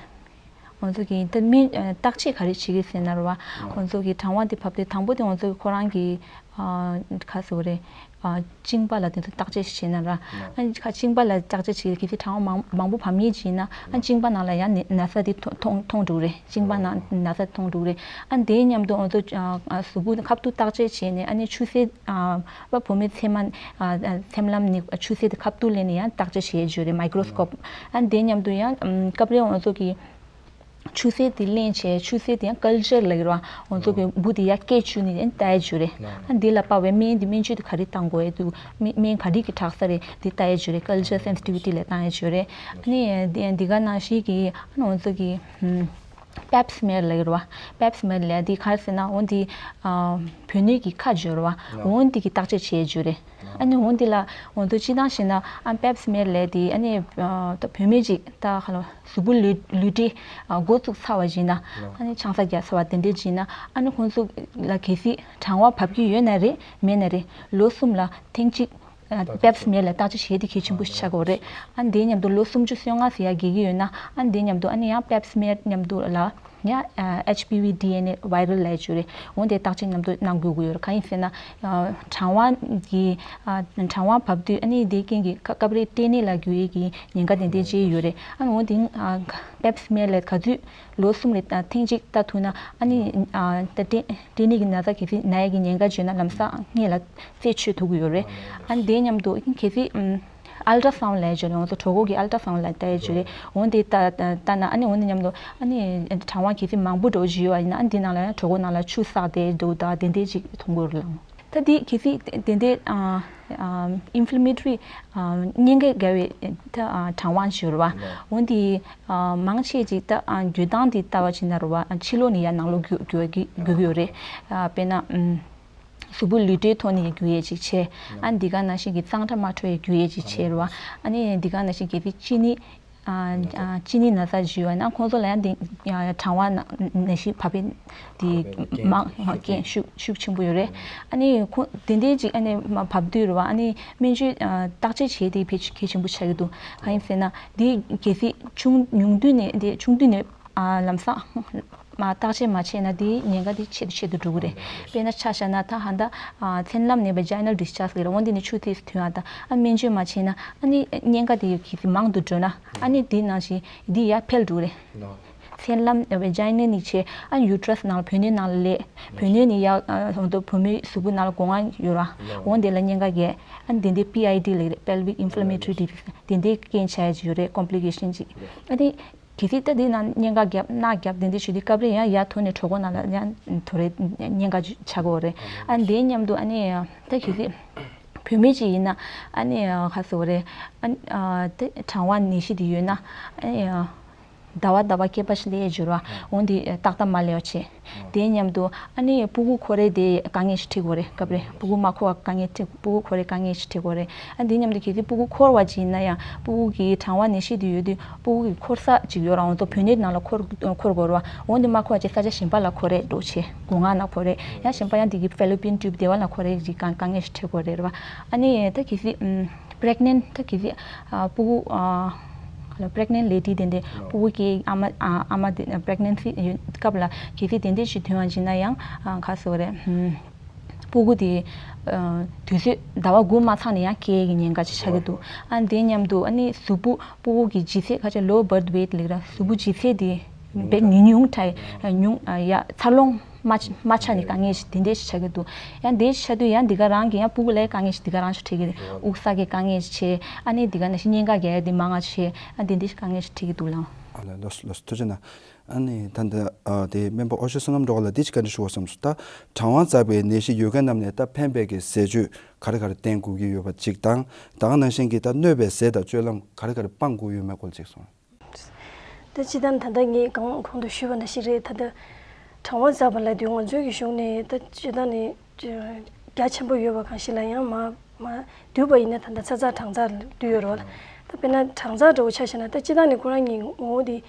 ང་ཚོ་གི་ད་སྨན་ཨ་བརྟག་དཔྱད་ག་རེ་བྱེད་ཀྱི་ཟེར་ན་ར་བ། ང་ཚོ་གི་གྲང་བ་དེ་བབས་ཏེ་དང་པོ་དེ་ང་ཚོ་གི་ཁོ་རང་གི་ཨ་ག་ཟེར་དགོས་རེད། ཨ་གཅིན་པ་ལ་དེ་ཚོ་བརྟག་དཔྱད་བྱས་ན་ར། ཨ་ཁ་གཅིན་པ་ལ་བརྟག་དཔྱད་བྱེད་ཀྱི་དེ་གྲང་བ་མང་མང་པོ་བབས་ངེས་བྱས་ན། ཨ་གཅིན་པ་ནང་ལ་ཡང་ནི་ན་ཚ་དེ་མཐོང་མཐོང་མཐོང་འགྲོ་གི་རེད། གཅིན་པ་ནང་ན་ཚ་མཐོང་འགྲོ་གི་རེད། ཨ་དེའི་མཉམ་དུ་ང་ཚོ་ཨ་གཟུགས་པོ་ཁ་ཐུག་བརྟག་དཔྱད་བྱས་ནས། ཨ་ནི་ཆུ་སེར་ཨ་བ་བུད་མེད་མཚན་མ་ཨ་ཨ་མཚན་ལམ་ནས་ཆུ་སེར་དེ་ཁ་ཐུག་ལེན་ནས་ཡང་བརྟག་དཔྱད་བྱེད་རྒྱུ་རེད། མའི་ཀྲོ་སི་ཀོབ། ཨ་དེའི་མཉམ་དུ་ཡང་ཨམ་སྐབས་རེ་ང་ཚོ་གི་ཆུ་སེར་དེ་ལེན་བྱས། ཆུ་སེར་དེ་ཡང་ཀལ་ཅར་ལབ་ཀྱི་རེད་བ། ང་ཚོ་གི་འབུ་དེ་ཡར་སྐད་བཅུག་ནས་ཡང་བལྟ་ཡ་རྒྱུ་རེད། ཨ་འདི་ལ་དཔག་པའི་སྨན་དེ་སྨན་བཅོས་དེ་ག་རེ་བཏང་དགོས་ཡ་འདུག་སྨན་སྨན་ག་རེ་གི་དྲག་ས་རེད། དེ་བལྟ་ཡ་རྒྱུ་རེད། ཀལ་ཅར་སེན་སི་ཊི་བི་ཊི་ལ་བཏང་ཡ་རྒྱུ་རེད། ཨ་ནི་འདི་འདི་ག་ནང་བཞིན་གི་ཨ་ནི་ང་ཚོ་གི་ཨམ་པེབ་སི་མེར་ལབ་ཀྱི་རེད་བ། པེབ་སི་མེར་ལབ་ཡ་དེ་ག་རེ་ཟེར་ན། འོ་འདི་ཨ་བུད་མེད་ཀྱི་ཁ་རྒྱུ་རེད་བ། འོ་འདི་གི་བརྟག་དཔྱད་བྱེད་ཡ་རྒྱུ་རེད། ཨ་ནི་འོ་འདི་ལ་འོ་འདི་སྤྱིར་བཏང་བྱས་ན་ཨ་པེབ་སི་མེར་ལབ་ཡ་དེ་ཨ་ནི་ཨ་ད་བུད་མེད་ཅིག་ད་ག་ལ་གཟུགས་པོ་ལུས་ལུས་དྲི་ཨ་འགོ་བཙུགས་ཚར་བ་ཡིན་ན། ཨ་ནི་ཆང་ས་རྒྱག་ཚར་བ་དེ་འདྲས་ཡིན་ན། ཨ་ནི་ཁོང་ཚོ་ལ་གལ་སྲིད་གྲང་བ་བབས་ཀྱི་ཡོད་ན་རེད། མེད་ན་རེད། ལོ་གསུམ་ལ་ཐེངས་གཅིག་ཨ་པེབ་སི་མེར་ལ་བརྟག་དཔྱད་བྱེད་དེ་གལ་ཆེན་པོ་ཞིག་ཆགས་ཀྱི་ཡོད་རེད། ཨ་ནི་དེའི་མཉམ་དུ་ལོ་སུམ་ཅུ་སོ་ལྔ་ཟེར་ཡ་བརྒལ་གྱི་ཡོད་ན། ཨ་ནི་དེའི་མཉམ་དུ་ཨ་ནི་ཡང་པེབ་སི་མེར་མཉམ་དུ་ལ་ཡང་ཨ་ཨེཆ་པི་ཝི་ཌི་ཨེན་ཨེ་བྷའི་རལ་ལབ་ཡ་ཅིག་ཡོད་རེད། འོ་དེ་བརྟག་དཔྱད་མཉམ་དུ་གནང་དགོས་ཀྱི་ཡོད་རེད། གང་ཡིན་ཟེར་ན་ཨ་གྲང་བ་གི་ཨ་གྲང་བ་བབས་དུས། ཨ་ནི་དེའི་རྐྱེན་གྱིས་སྐབས་རེ་ཊེ་ནི་ལ་འགྱུར་ཡས་ཀྱི་ཉེན་ཁ་དེ་འདྲས་ཅིག་ཡོད་རེད། ཨ་ནི་འོ་དེ་ཨ་པེབ་སི་མེར་ལ་ག་དུས་ལོ་གསུམ་རེ་ཐེངས་གཅིག་ལྟ་ཐུབ་ན། ཨ་ནི་ཨ་ད་ཊེ་ཊེ་ནི་གི་ན་ཚ་གལ་སྲིད་ན་ཡ་གི་ཉེན་ཁ་བརྗོད་ན་ལམ་སང་སྔོན་ལ་རྩད་ཆོད་ཐུབ་ཀྱི་ཡོད་རེད། ཨ་ནི་དེའི་མཉམ་དུ་གལ་སྲིད་ཨམ་ཨལ་ཊ་སའུན་ལབ་ཡ་ཅིག་ཡོད་རེད། ང་ཚོ་གྲོད་ཁོག་གི་ཨལ་ཊ་སའུན་ལབ་ཡ་ཅིག་ཡོད་རེད། འོ་དེ་ལྟ་ལྟ་ན། ཨ་ནི་འོ་དེ་མཉམ་དུ་ཨ་ནི་གྲང་བ་གལ་སྲིད་མང་པོ་འདྲ་བོ་ཅིག་ཡོད་པ་ཡིན་ན། ཨ་ནི་དེ་ནང་ལ་ཡང་གྲོད་ཁོག་ནང་ལ་ཆུ་བསགས་བསྡད་འདུག་ད་དེ་འདྲས་ཅིག་མཐོང་གི་ཡོད་རེད་ལགས། ད་དེ་གལ་སྲིད་དེ་འདྲའི་ཨ་ཨ་ཨིན་ཕི་ལེ་མེ་ཊ་རི་ཨ་གཉན་ཁ་བརྒྱབ་པའི་ད་ཨ་གྲང་བ་ཅིག་ཡོད་རེད་བ། འོ་དེ་ཨ་མང་ཆེ་ཅིག་ད་ཨ་འགྱུར་སྟངས་དེ་ལྟ་བ་ཅིག་ན་རེད་བ། ཕྱི་ལོགས་ནས་ཡར་ནང་ལོགས་རྒྱུག་རྒྱུག་རྒྱུག་གི་ཡོད་རེད། ཨ་དཔེར་ན་ཨམ་གཟུགས་པོ་ལུས་དྲིའི་ཐོག་ནས་རྒྱུག་ཡས་ཅིག་བྱས། ཨ་འདི་ག་ནང་བཞིན་གྱི་གཙང་སྦྲ་མ་འཕྲོད་ཡས་རྒྱུག་ཡས་ཅིག་བྱས་རེད་བ། ཨ་ནི་འདི་ག་ནང་བཞིན་གྱི་དེ་གཅིན་སྙི་ཨ་ཨ་གཅིན་སྙི་ན་ཚ་ཅིག་ཡོད་ན་ཁོང་ཚོ་ལ་ཡང་དེ་ཨ་གྲང་བ་ན་ནད་གཞི་བབས་པའི་དེ་བབས་པའི་རྐྱེན་མང་ཤུགས་རྐྱེན་ཤུགས་ཤུགས་ཆེན་པོ་ཡོད་རེད། ཨ་ནི་ཁོ་དེ་འདྲའི་ཅིག་ཨ་ནི་མ་བབས་དུས་རེད་བ། ཨ་ནི་སྨན་བཅོས་ཨ་བརྟག་དཔྱད་བྱས་ཏེ་ཕལ་ཆེར་གལ་ཆེན་པོ་ཆགས་ཀྱི་འདུག་གང་ཡིན་ཟེར་ན་དེ་གལ་སྲིད་ཆུང་ཉུང་དུས་ནས་དེ་ཆུང་དུས་ནས། ཨ་ལམ་སང་མ་བརྟག་དཔྱད་མ་བྱས་ན་དེའི་ཉེན་ཁ་དེ་ཆེ་རུ་ཆེ་རུ་འགྲོ་གི་རེད། དཔེར་ན་ཆ་བཞག་ན་ད་ཧ་ད་ཨ་མཚན་ལམ་ནས་བྷ་ཇའི་ནལ་ཌིས་ཅཱརྗ་ལབ་ཀྱི་རེད། འོ་འདི་ནས་ཆུ་ཐིགས་ཐོན་ཡ། ད་ཨ་སྨན་བཅོས་མ་བྱས་ན་ཨ་ནི་ཉེན་ཁ་དེ་གི་མང་དུ་འགྲོ་ན་ཨ་ནི་དེ་ནང་བཞིན་དེ་ཡར་འཕེལ་འགྲོ་གི་རེད། མཚན་ལམ་བྷ་ཇའི་ནལ་ནས་བྱས་ཨ་ཡུ་ཊེ་རས་ནང་ལ་བུ་སྣོད་ནང་ལ་སླེབས། བུ་སྣོད་ནས་ཡར་ཨ་ཧོན་ཏོ་བུ་མོའི་གཟུགས་པོ་ནང་ལ་སྒོ་ང་ཡོད་ར། འོ་འདི་ལ་ཉེན་ཁ་རྒྱས། ཨ་ནི་དེ་འདི་པི་ཨའི་ཌི་ལབ་ཀྱི་རེད། པེལ་ཝིག་ཨིན་ཕི་ལེ་མེ་ཊ་རི་ཌི་ཛིས་དེ་འདི་རྐྱེན་ཆགས་ཡ་ཅིག་ཡོད་རེད། ཀོམ་པི་ལི་ཀེ་ཤན་ཅིག་ཨ་ནི། གལ་སྲིད་ད་འདི་ནང་གཉན་ཁ་བརྒྱབ་མནའ་བརྒྱབ་དེ་འདྲ་བྱེད་དུས་སྐབས་རེ་ཡང་ཡར་ཐོན་ནས་གྲོད་ཁོག་ནང་ལ་ཡང་དོ་རེ་གཉན་ཁ་ཆགས་ཀྱི་ཡོད་རེད། ཨ་འདིའི་མཉམ་དུ་ཨ་ནི་ད་གལ་སྲིད་བུད་མེད་ཅིག་ཡིན་ན་ཨ་ནི་ག་ཟེར་དགོས་རེད། ཨ་ནི་དེ་གྲང་བ་ནད་གཞི་དེ་ཡོད་ན་ཨ་ནི་ཟླ་བ་ཟླ་བ་སྐེད་པ་ཞིག་སླེབས་ཡ་ཅིག་ཡོད་རེད་བ། འོ་འདི་ཏག་ཏག་མ་སླེབས་པ་བྱེད། དེའི་མཉམ་དུ་ཨ་ནི་ཕྲུ་གུ་འཁོར་ཡས་དེ་དཀའ་ངལ་ཞིག་འཕྲད་ཀྱི་ཡོད་རེད། སྐབས་རེ་ཕྲུ་གུ་མ་འཁོར་བ་དཀའ་ངལ་འཕྲད། ཕྲུ་གུ་འཁོར་ཡས་དཀའ་ངལ་ཞིག་འཕྲད་ཀྱི་ཡོད་རེད། ཨ་དེའི་མཉམ་དུ་གལ་སྲིད་ཕྲུ་གུ་འཁོར་བ་ཅིག་ཡིན་ན་ཡང་ཕྲུ་གུ་གི་གྲང་བ་ནད་གཞི་དེ་ཡོད་དུས་ཕྲུ་གུ་གི་འཁོར་ས་ཅིག་ཡོད་རེད། འོ་ཚོ་བུད་མེད་ནང་ལ་འཁོར་འཁོར་དགོས་རེད་བ། འོ་འདི་མ་འཁོར་བ་ཅིག་ས་ཆ་གཞན་པ་ལ་འཁོར་ཡས་འགྲོ་བྱེད། སྒོ་ང་ནང་འཁོར་ཡས་ཡང་གཞན་པ་ཡང་དེ་གི་ཕེ་ལོ་པི་ཡན་ཊིའུབ་དེ་བ་ལ་འཁོར་ཡས་ཅིག་དཀའ་དཀའ་ངལ་ཞིག་འཕྲད་ཀྱི་ཡོད་རེད་བ། ཨ་ནི་ད་གལ་སྲིད་ཨམ་པི་རེག་ནེན་ཊི་ད་གལ་སྲིད་ཨ་ཕྲུ་གུ་ཨ་པི་རེག་ནེན་ཊི་ལེ་ཌི་དེ་འདྲས་ཕྲུ་གུ་སྐྱེ་ཨ་མ་ཨ་ཨ་མ་དེ་པི་རེག་ནེན་སི་ཡོད་སྐབས་ལ་གལ་སྲིད་དེ་འདྲས་ཞིག་ཐོན་པ་ཡིན་ན་ཡང་ཨ་ག་ཟེར་དགོས་རེད། ཨམ་ཕྲུ་གུ་དེ་ཨ་དུས་ཚོད་ཟླ་བ་དགུ་མ་ཚང་ནས་ཡང་སྐྱེ་ཡས་ཀྱི་ཉེན་ཁ་ཅིག་ཆགས་ཀྱི་འདུག་ཨ་དེ་མཉམ་དུ་ཨ་ནི་གཟུགས་པོ་ཕྲུ་གུ་གི་ལྗིད་ཚད་ཁ་ཆེ་ལོ་བར་ཐི་ཝེ་ཊི་ལབ་ཀྱི་རེད། གཟུགས་པོ་ལྗིད་ཚད་དེ་དཔེ་ཉུང་ཉུང་དྲགས་ཉུང་ཡ་འཚར་ལོངས་མ་མ་ཆགས་ནས་དཀའ་ངལ་ཞིག་དེ་འདྲས་ཞིག་ཆགས་ཀྱི་འདུག་ཡང་དེ་ཆགས་དུས་ཡང་འདི་ག་རང་གི་ཡང་ཕྲུ་གུ་ལ་དཀའ་ངལ་ཞིག་འདི་ག་རང་ཞིག་འཕྲད་ཀྱི་རེད། དབུགས་བསགས་ཀྱི་དཀའ་ངལ་ཞིག་བྱས། ཨ་ནི་འདི་ག་ནང་བཞིན་གཉན་ཁ་རྒྱག་ཡ་འདི་མང་བ་བྱས། ཨ་འདི་འདི་ཞིག་དཀའ་ངལ་ཞིག་འཕྲད་ཀྱི་འདུག་ལགས། ཨ་ལགས་ལགས་སོ་ལགས་སོ་ཐུགས་རྗེ་གནང་། ཨ་ནི་ད་འདི་ཨ་དེ་སྨན་པ་ཨོ་ཤོ་བསོད་ནམས་སྒྲོལ་དཀར་ལགས་འདི་ཅིག་བཀའ་འདྲི་ཞུ་བ་བསམ་སོང་། ད་གྲང་བ་འཛག་པའི་ནད་གཞི་ཡོད་མཁན་རྣམས་ནས་ད་ཕན་པའི་གི་ཟས་སྤྱོད་ག་རེ་ག་རེ་བསྟེན་དགོས་ཀྱི་ཡོད་པ་ཅིག་དང་། ད་ག་ནང་བཞིན་གྱི་ད་གནོད་པའི་ཟས་དང་སྤྱོད་ལམ་ག་རེ་ག་རེ་སྤང་དགོས་ཡོད་མེད་སྐོར་ཅིག་གསུངས། ད་སྤྱིར་བཏང་ད་ལྟ་ངས་གང་གོང་དུ་ཞུས་པ་ནང་བཞིན་རེད། ད་ལྟ་གྲང་བ་འཛག་པ་ལབ་དུས་ང་ཚོའི་གི་གཞུང་ནས་ད་སྤྱིར་བཏང་ནས་རྒྱ་ཆེན་པོ་ཡོད་པ་གང་ཞིག་ལ་ཡང་མ་མ་བསྡུས་པ་ཡིན་ན་ད་ལྟ་ཚ་ཚ་གྲང་འཛག་བསྡུས་ཡོད་རེད་བ་ལ། ད་དཔེར་ན་གྲང་འཛག་འདྲ་བོ་ཆ་བཞག་ན་ད་སྤྱིར་བཏང་ནས་ཁོ་རང་གི་ངོ་བོ་དེ་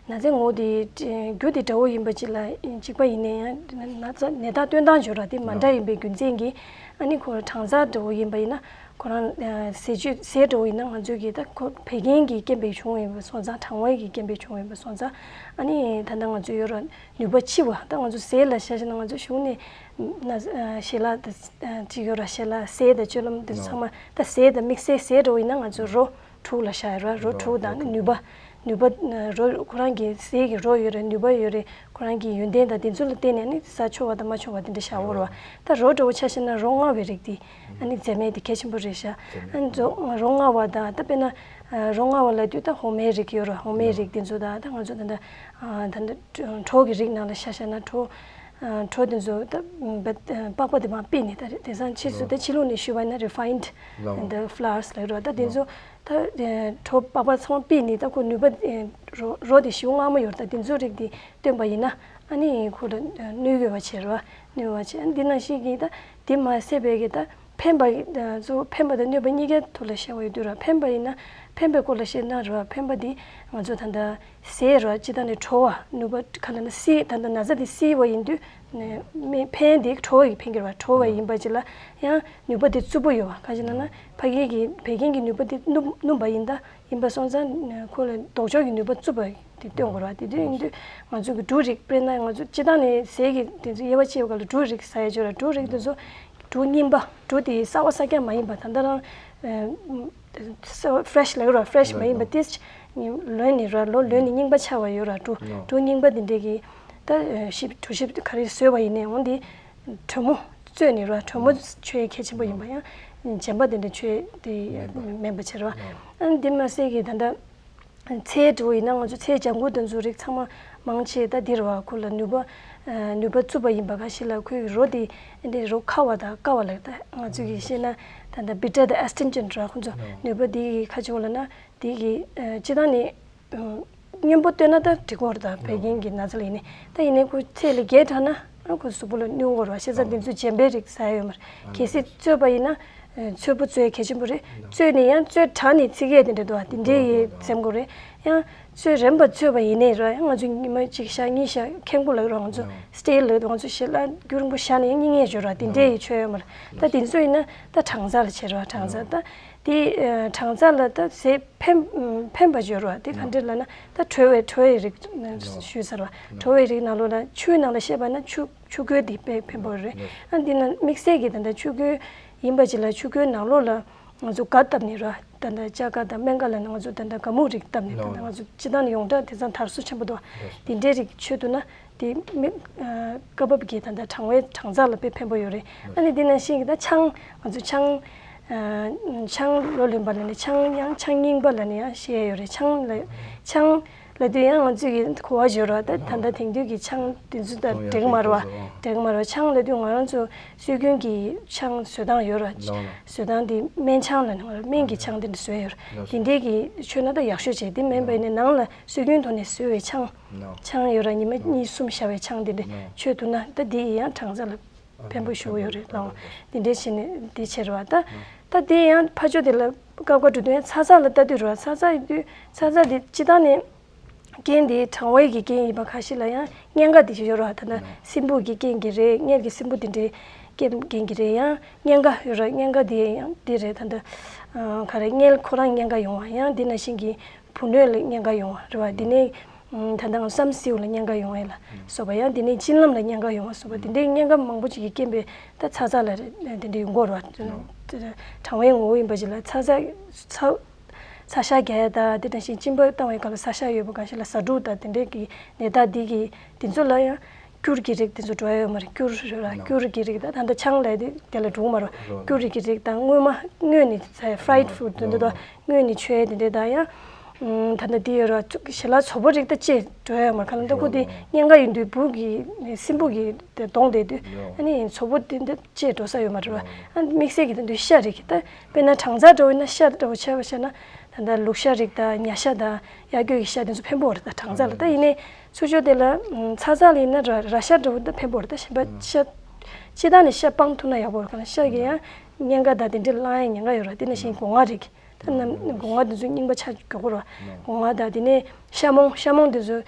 ན་ཚའི་ངོ་བོ་དེ་རྒྱུ་དེ་འདྲ་བོ་ཡིན་པ་ཅིག་ལ་གཅིག་པ་ཡིན་ན་ཡང་ན་ཚ་ནད་རྟགས་སྟོན་སྟངས་སྦྱོར་བ་དེ་མ་འདྲ་ཡིན་པའི་རྒྱུ་མཚན་གྱིས། ཨ་ནི་ཁོ་གྲང་ཚ་འདྲ་བོ་ཡིན་པ་ཡིན་ན་ཁོ་རང་ཟས་བཅུད་ཟས་འདྲ་བོ་ཡིན་ན་ང་ཚོས་ཀྱི་ད་ཁོ་བད་ཀན་གྱི་རྐྱེན་པས་བྱུང་བ་ཡིན་པ་སོང་ཙང་གྲང་བའི་གི་རྐྱེན་པས་བྱུང་བ་ཡིན་པ་སོང་ཙང་། ཨ་ནི་ད་ལྟ་ང་ཚོས་ཡོད་ར་ནུས་པ་ཕྱི་བ་ད་ང་ཚོ་ཟས་ལ་ཤ་ཤ་ན་ང་ཚོ་གཞུང་ནས་ན་ཞལ་ལག་ད་ཅིག་ཡོད་ར་ཞལ་ལག་ཟས་དང་སྤྱོད་ལམ་དེ་ཚང་མ་ད་ཟས་དང་དམིགས་བསལ་ཟས་འདྲ་བོ་ཡིན་ན་ང་ཚོ་རོ། དྲུག་ལ་བཞག་ཡོད་ར། རོ་དྲུག་དང་ནུས་པ། ནུས་པ། རོ་ཁོ་རང་གི་ཟས་ཀྱི་རོ་ཡོད་རེད། ནུས་པ་ཡོད་རེད། ཁོ་རང་གི་ཡོན་ཏན་དང་དེ་ཚོ་ལ་བརྟེན་ནས་ནི་ཟ་ཆོག་པ་དང་མ་ཆོག་པ་དེ་འདྲ་བཞག་ཡོད་རེད་བ། ད་རོ་འདྲ་བོ་ཆ་བཞག་ན་རོ་མངར་བའི་རིགས་དེ་ཨ་ནི་རྫས་སྨན་དེ་གལ་ཆེན་པོ་རེད་ཤག་ཨ་ནི་རོ་མངར་བ་དང་ད་དཔེར་ན་རོ་མངར་བ་ལབ་དུས་ད་འོ་མའི་རིགས་ཡོད་རེད། འོ་མའི་རིགས་དེ་ཚོ་དང་ད་ང་ཚོ་ད་ད་ད་གྲོ་གི་རིགས་ནང་ལ་ཆ་བཞག་ན་གྲོ། གྲོ་དེ་ཚོ་ད་པགས་པ་དེ་མར་ཕུད་ནས་ད་དེང་སང་ཕྱིས་སུ་ད་ཕྱི་ལུགས་ནས་ཞུས་པ་ཡིན་ན་refined the flours ལབ་རེད་བ། ད་དེ་ཚོ། ད་གྲོ་པགས་པ་ཚང་མ་ཕུད་ནས་ད་ཁོ་ནུས་པ་རོ་རོ་དེ་ཞེ་པོ་མངར་མོ་ཡོད་རེད། ད་དེ་ཚོའི་རིགས་དེ་བཏོན་པ་ཡིན་ན་ཨ་ནི་ཁོ་ལ་གནོད་ཡོད་པ་བྱེད་རེད་བ། གནོད་པ་བྱེད། ཨ་ནི་འདི་ནང་བཞིན་གྱི་ད་དེ་མ་ཟད་པའི་གི་ད་ཕན་པ་གཙོ་བོ་ཕན་པ་དང་གནོད་པ་གཉིས་ཀའི་ཐོག་ལ་བཤད་པ་ཡོད་དུས་ར། ཕན་པ་ཡིན་ན་ཕན་པའི་སྐོར་ལ་བཤད་ན་རེད་བ། ཕན་པ་དེ་ང་ཚོ་ད་ལྟ་ཟས་ར་སྤྱིར་བཏང་ནས་དྲོ་བ་ནུས་པ་ག་ལ་ན་བསིལ། ད་ལྟ་ན་ཚ་དེ་བསིལ་བ་ཡིན་དུས། ནས་མི་ཕན་དེ་དྲོ་བ་ཡི་ཕན་གྱི་རེད་བ། དྲོ་བ་ཡིན་པ་ཅིག་ལ་ཡང་ནུས་པ་དེ་རྩུབ་པོ་ཡོད་བ། གང་ཞེ་ན་ན་ཕ་གི་གི་བད་ཀན་གྱི་ནུས་པ་དེ་སྣུམ་སྣུམ་པ་ཡིན་ད་ཡིན་པ་སོང་ཙང་ཁོ་ལ་ལྡོག་ཕྱོགས་ཀྱི་ནུས་པ་རྩུབ་པ་དེ་སྟོན་དགོས་རེད་བ། དེ་དུས་ཡིན་དུས་ང་ཚོ་གི་འབྲུ་རིགས་དཔེར་ན་ང་ཚོ་སྤྱིར་བཏང་ནས་ཟས་ཀྱི་དེ་ཚོ་དབྱེ་བ་ཕྱེ་བ་ག་ལ་འབྲུ་རིགས་ཟ་ཡ་ཅིག་ཡོད་རེད། འབྲུ་རིགས་དེ་ཚོ་འབྲུ་རྙིང་པ། འབྲུ་དེ་གསར་པ་གསར་རྐྱང་མ་ཡིན་པ། ད་ལྟ་རང་fresh ལབ་ར། fresh མ་ཡིན་པ་ཏིས་ལོན་ནི་ར། ལོ་ལོན་ནི་རྙིང་པ་ཆགས་པ་ཡོད་ར། འབྲུ་འབྲུ་རྙིང་པ་དེ་འདྲས་ཀྱི་ད་ཞིབ་གྲོ་ཞིབ་ག་རེ་བཟོས་པ་ཡིན་ནའི་འོང་དེ་དྲོན་མོ་བཙོས་ནི་ར། དྲོན་མོ་མཆོད་ཡ་གལ་ཆེན་པོ་ཡིན་པ། ཡང་རྗེན་པ་དེ་འདྲ་མཆོད་དེ་མེད་པ་བྱེད་ར། ཨ་ནི་དེ་མ་ཟད་ཀྱི་ད་ལྟ་ཚལ་འབྲུ་ཡིན་ན་ང་ཚོ་ཚལ་ལྗང་གུ་དེ་ཚོ་རིགས་ཚང་མ་མང་ཆེ་ད་འདི་ར་བ། ཁོ་ལ་ནུས་པ་ནུས་པ་རྩུབ་པ་ཡིན་པ་ཁ་ཤས་ལ་ཁོའི་རོ་དེ་འདི་རོ་ཁ་བ་དང་བསྐ་བ་ལ་ད་ང་ཚོ་གི་བཤད་ན་ད་ལྟ་bitter དང་astringent ར། ཁོ་ཚོ་ནུས་པ་དེ་གི་ཁ་ཕྱོགས་ལ་ན་དེ་གི་སྤྱིར་བཏང་ནི་སྔོན་པོ་བཏོན་ན་ད་འགྲིག་གོ་ར། ད་བད་ཀན་གྱི་ན་ཚ་ལ་ཡིན་ནི་ད་ཡིན་ནའི་ཁོ་ཚལ་ལ་རྒྱས་དྲགས་ན་ཨ་ཁོ་གཟུགས་པོ་ལ་གནོད་གོ་ར། བྱས་ཙང་དེ་ཚོ་རྗེན་པའི་རིགས་ཟ་ཡ་ཡོད་མ་རེད། གལ་སྲིད་བཙོས་པ་ཡིན་ན། ཚོས་པོ་བཙོས་གལ་ཆེན་པོ་རེད། བཙོས་ནས་ཡང་བཙོས་དྲགས་ནས་ཚིག་ཡས་དེ་འདྲ་འདུག་བ། དེ་འདྲའི་ཡས་འཛེམ་དགོས་རེད། ཡང་ཚོས་རན་པ་བཙོས་པ་ཡིན་ནའི་ར། ཡང་ང་ཚོ་ཉི་མ་གཅིག་བཞག་གཉིས་བཞག་ཁེངས་པོ་ལ་ར། ང་ཚོ་stale ལ་ང་ཚོ་ཞལ་ལག་རྒྱུན་རིང་པོ་བཞག་ནས་ཡང་རྙིང་ཡས་འབྱོར་ར། དེ་འདྲའི་ཡས་མཆོད་ཡོད་མ་རེད། ད་དེ་ཚོ་ཡིན་ན་ད་གྲང་ཚ་ལ་བྱེད་ར། གྲང་ཚ་ད་དེ་གྲང་ཚ་ལ་ད་ཟས་ཕན་ཕན་པ་འབྱོར་ར། དེ་ག་འདྲ་ལབ་ན་ད་དྲོ་བའི་དྲོ་བའི་རིགས་ཞུས་ཚར་བ། དྲོ་བའི་རིགས་ནང་ལོགས་ལ་ཆུའི་ནང་ལ་བཤད་པ་ན་ཆུ། ཆུ་ཁོལ་འདི་དཔེ་ཕན་པོ་རེད། ཨ་འདི་ན་དམིགས་བསལ་གྱི་ད་ལྟ་ཆུ་ཁོལ་ཡིན་པ་ཅིག་ལ་ཆུ་ཁོལ་ནང་ལོགས་ལ་ང་ཚོ་སྒ་བཏབ་ནས་ར། ད་ལྟ་ལྕགས་སྒ་དང་སྨན་སྒ་ལ་ནི་ང་ཚོ་ད་ལྟ་སྒ་སྨུག་རིགས་བཏབ་ནས་ད་ལྟ་ང་ཚོ་སྤྱིར་བཏང་ནས་ཡོངས་གྲགས་དེང་སང་དར་སྲོལ་ཆེན་པོ་འདུག་དེ་འདྲའི་རིགས་མཆོད་ཐུབ་ན་དེ་མི་སྐབས་བབ་ཀྱི་ད་ལྟ་གྲང་བའི་གྲང་ཚ་ལ་དཔེ་ཕན་པོ་ཡོད་རེད། ཨ་ནི་འདི་ནང་བཞིན་གྱི་ད་ཆང་ང་ཚོ་ཆང་། ཆང་ལོ་ལོན་པ་ལ་ནི་ཆང་ཡང་ཆང་རྙིང་པ་ལ་ནི་ཡང་བཤད་ཡོད་རེད། ཆང་ལ་ཆང་ལ་དུས་ཡང་ང་ཚོས་ཀྱི་གོ་བ་བརྗོད་རོགས། ད་ད་ལྟ་དེང་དུས་ཀྱི་ཆང་དེ་ཚོ་ད་འགྲིག་མ་རེད་བ། འགྲིག་མ་རེད་བ། ཆང་ལ་དུས་ང་རང་ཚོ་སྲོལ་རྒྱུན་གྱི་ཆང་བཟོ་སྟངས་ཡོད་ར། བཟོ་སྟངས་དེ་སྨན་ཆང་ལ་ནི་སྨན་གྱི་ཆང་དེ་འདྲ་བཟོས་ཡོད་ར། དེ་འདྲའི་གི་མཆོད་ན་ད་ཡག་ཤོས་བྱས། དེ་མིན་པ་ཡིན་ན་ནང་ལ་སྲོལ་རྒྱུན་ཐོག་ནས་བཟོས་པའི་ཆང་ཆང་ཡོད་ར། ཉི་མ་གཉིས་གསུམ་བཞག་པའི་ཆང་དེ་འདྲ་མཆོད་ཐུབ་ན་ད་དེ་ཡང་གྲང་ཚ་ལ་ཕན་པོ་ཞུ་གི་ཡོད་རེད་ལགས། འདི་འདྲས་བྱས་ནས་འདི་བྱེད་རེད་བ། ད་ད་དེ་ཡང་ཕར་ཕྱོགས་དེ་ལ་སྐབས་འགའ་འགྲོ་དུས་ཡང་ཚ་ཚ་ལ་ལྟ་དུས་རེད་བ། ཚ་ཚ་ཡིན་དུས་ཚ་ཚ་དེ་སྤྱིར་བཏང་ནས་རྐྱེན་དེ་གྲང་བའི་གི་རྐྱེན་ཡིན་པ་ཁ་ཤས་ལ་ཡང་གཉན་ཁ་དེ་ཞིག་ཡོད་རེད་བ། ད་ལྟ་སྲིན་འབུ་གི་རྐྱེན་གྱིས་རེད། མངལ་གྱི་སྲིན་འབུ་དེ་འདྲའི་རྐྱེན་རྐྱེན་གྱིས་རེད། ཡང་གཉན་ཁ་ཡོད་རེད། གཉན་ཁ་དེ་ཡང་དེ་རེད། ད་ལྟ་ག་རེ་མངལ་ཁོ་རང་གཉན་ཁ་ཡོང་བ། ཡང་དེ་ནང་བཞིན་གྱི་བུ་སྣོད་ལ་གཉན་ཁ་ཡོང་བ་རེད་བ། དེ་ནས་ད་ལྟ་བསམ་སེའུ་ལ་གཉན་ཁ་ཡོང་བ་ལ་སོགས་པ། ཡང་དེ་ནས་གཅིན་ལམ་ལ་གཉན་ཁ་ཡོང་བ་སོགས་པ། དེ་འདྲའི་གཉན་ཁ་མང་པོ་ཅིག་གི་རྐྱེན་པས་ད་ཚ་ཚ་ལ་རེད་དེ་འདྲ་ཡོང་གི་ཡོད་རེད་བ། གྲང་བའི་ངོ་བོ་ཡིན་པ་ཅིག་ལ་ཚ་ཚ་ཚ་ཚ་ཤ་རྒྱག་ཡ་ད་དེ་ནང་བཞིན་གཅིན་པ་བཏང་བའི་སྐབས་ལ་ཚ་ཤ་ཡོད་པ་གང་ཞིག་ལ་ཟ་འབྲུ་ད་དེ་འདྲའི་གི་ནད་རྟགས་འདི་གི་དེ་ཚོ་ལ་ཡང་། སྐྱུར་གྱི་རིགས་དེ་ཚོ་འགྲོ་ཡ་ཡོད་མ་རེད། སྐྱུར་རེད་ར། སྐྱུར་གྱི་རིགས་ད་ད་ལྟ་ཆང་ལ་དེ་དེ་ལ་འགྲོ་གི་མ་རེད། སྐྱུར་རིགས་ཀྱི་རིགས་དང་སྔོན་མ་སྔོན་ནས་ཟ་ཡ་fried food དེ་འདྲ་དང་སྔོན་ནས་མཆོད་ཡ་དེ་འདྲ་དང་ཡང་། ད་ལྟ་དེ་ཡོད་ར། ཞལ་ལག་བཙོག་པོ་རིགས་ད་ཅེས་འགྲོ་ཡ་ཡོད་མ་རེད། གང་ལ་ད་ཁོ་དེ་གཉན་ཁ་ཡིན་དུས་འབུ་གི་སྲིན་འབུ་གི་དེ་གདོང་དེ་དུས་ཨ་ནི་བཙོག་པོ་དེ་འདྲ་ཅེས་འགྲོ་ས་ཡོད་མ་རེད་བ། ཨ་ནི་དམིགས་བསལ་གྱི་ད་དུས་ཤ་རིགས་ད་དཔེར་ན་གྲང་ཚ་འགྲོ་ཡིན་ན་ཤ་འདྲ་བོ་ཆ་བཞག་ན་ད་ལྟ་ལུག་ཤ་རིགས་དང་ཉ་ཤ་དང་གཡག་སྐྱོ་གི་ཤ་དེ་ཚོ་ཕན་པོ་རེད། ད་གྲང་ཚ་ལ་ད་ཡིན་ནའི། ཚུར་ཕྱོགས་དེ་ལ་ཚ་ཚ་ལ་ཡིན་ན་ར་ར་ཤ་འདྲ་བོ་འདི་ཕན་པོ་རེད། ད་གཞན་པ་ཤ་སྤྱིར་བཏང་ནས་ཤ་སྤང་ཐུབ་ན་ཡག་པོ་རེད། གང་ལ་ཤ་གི་ཡང་གཉན་ཁ་དང་དེ་འདྲའི་བསླང་ཡ་ཉེན་ཁ་ཡོད་ར། དེ་ནང་བཞིན་སྒོ་ང་རིགས་ད་ རྣམས་སྒོ་ང་དེ་ཚོ་རྙིང་པ་ཆགས་ཀྱི་ཡོད་རེད་བ། སྒོ་ང་དང་དེ་ནས་ཤ་མོང་། ཤ་མོང་དེ་ཚོ་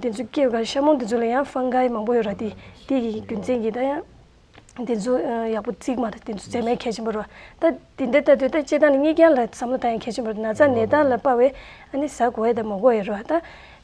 དེ་ཚོ་སྐྱེས་པ། ཤ་མོང་དེ་ཚོ་ལ་ཡང་ཧྥང་གྷའི་མང་པོ་ཡོད་ར། དེ་དེ་གི་རྒྱུ་མཚན་གྱིས་ད་ཡང་དེ་ཚོ་ཡག་པོ་བརྩིགས་མ་རེད། དེ་ཚོ་འཛེམ་ཡ་གལ་ཆེན་པོ་རེད་བ། ད་དེ་འདྲ་ལྟ་དུས་ད་སྤྱིར་བཏང་ནས་གཉིས་ཀྱང་ལ་བསམ་བློ་བཏང་ཡ་གལ་ཆེན་པོ་རེད། ན་ཚ་ནད་རྟགས་ལ་དཔག་པའི་ཨ་ནི་ཟ་དགོས་ཡ་དང་མ་དགོས་ཡ་རེད་བ།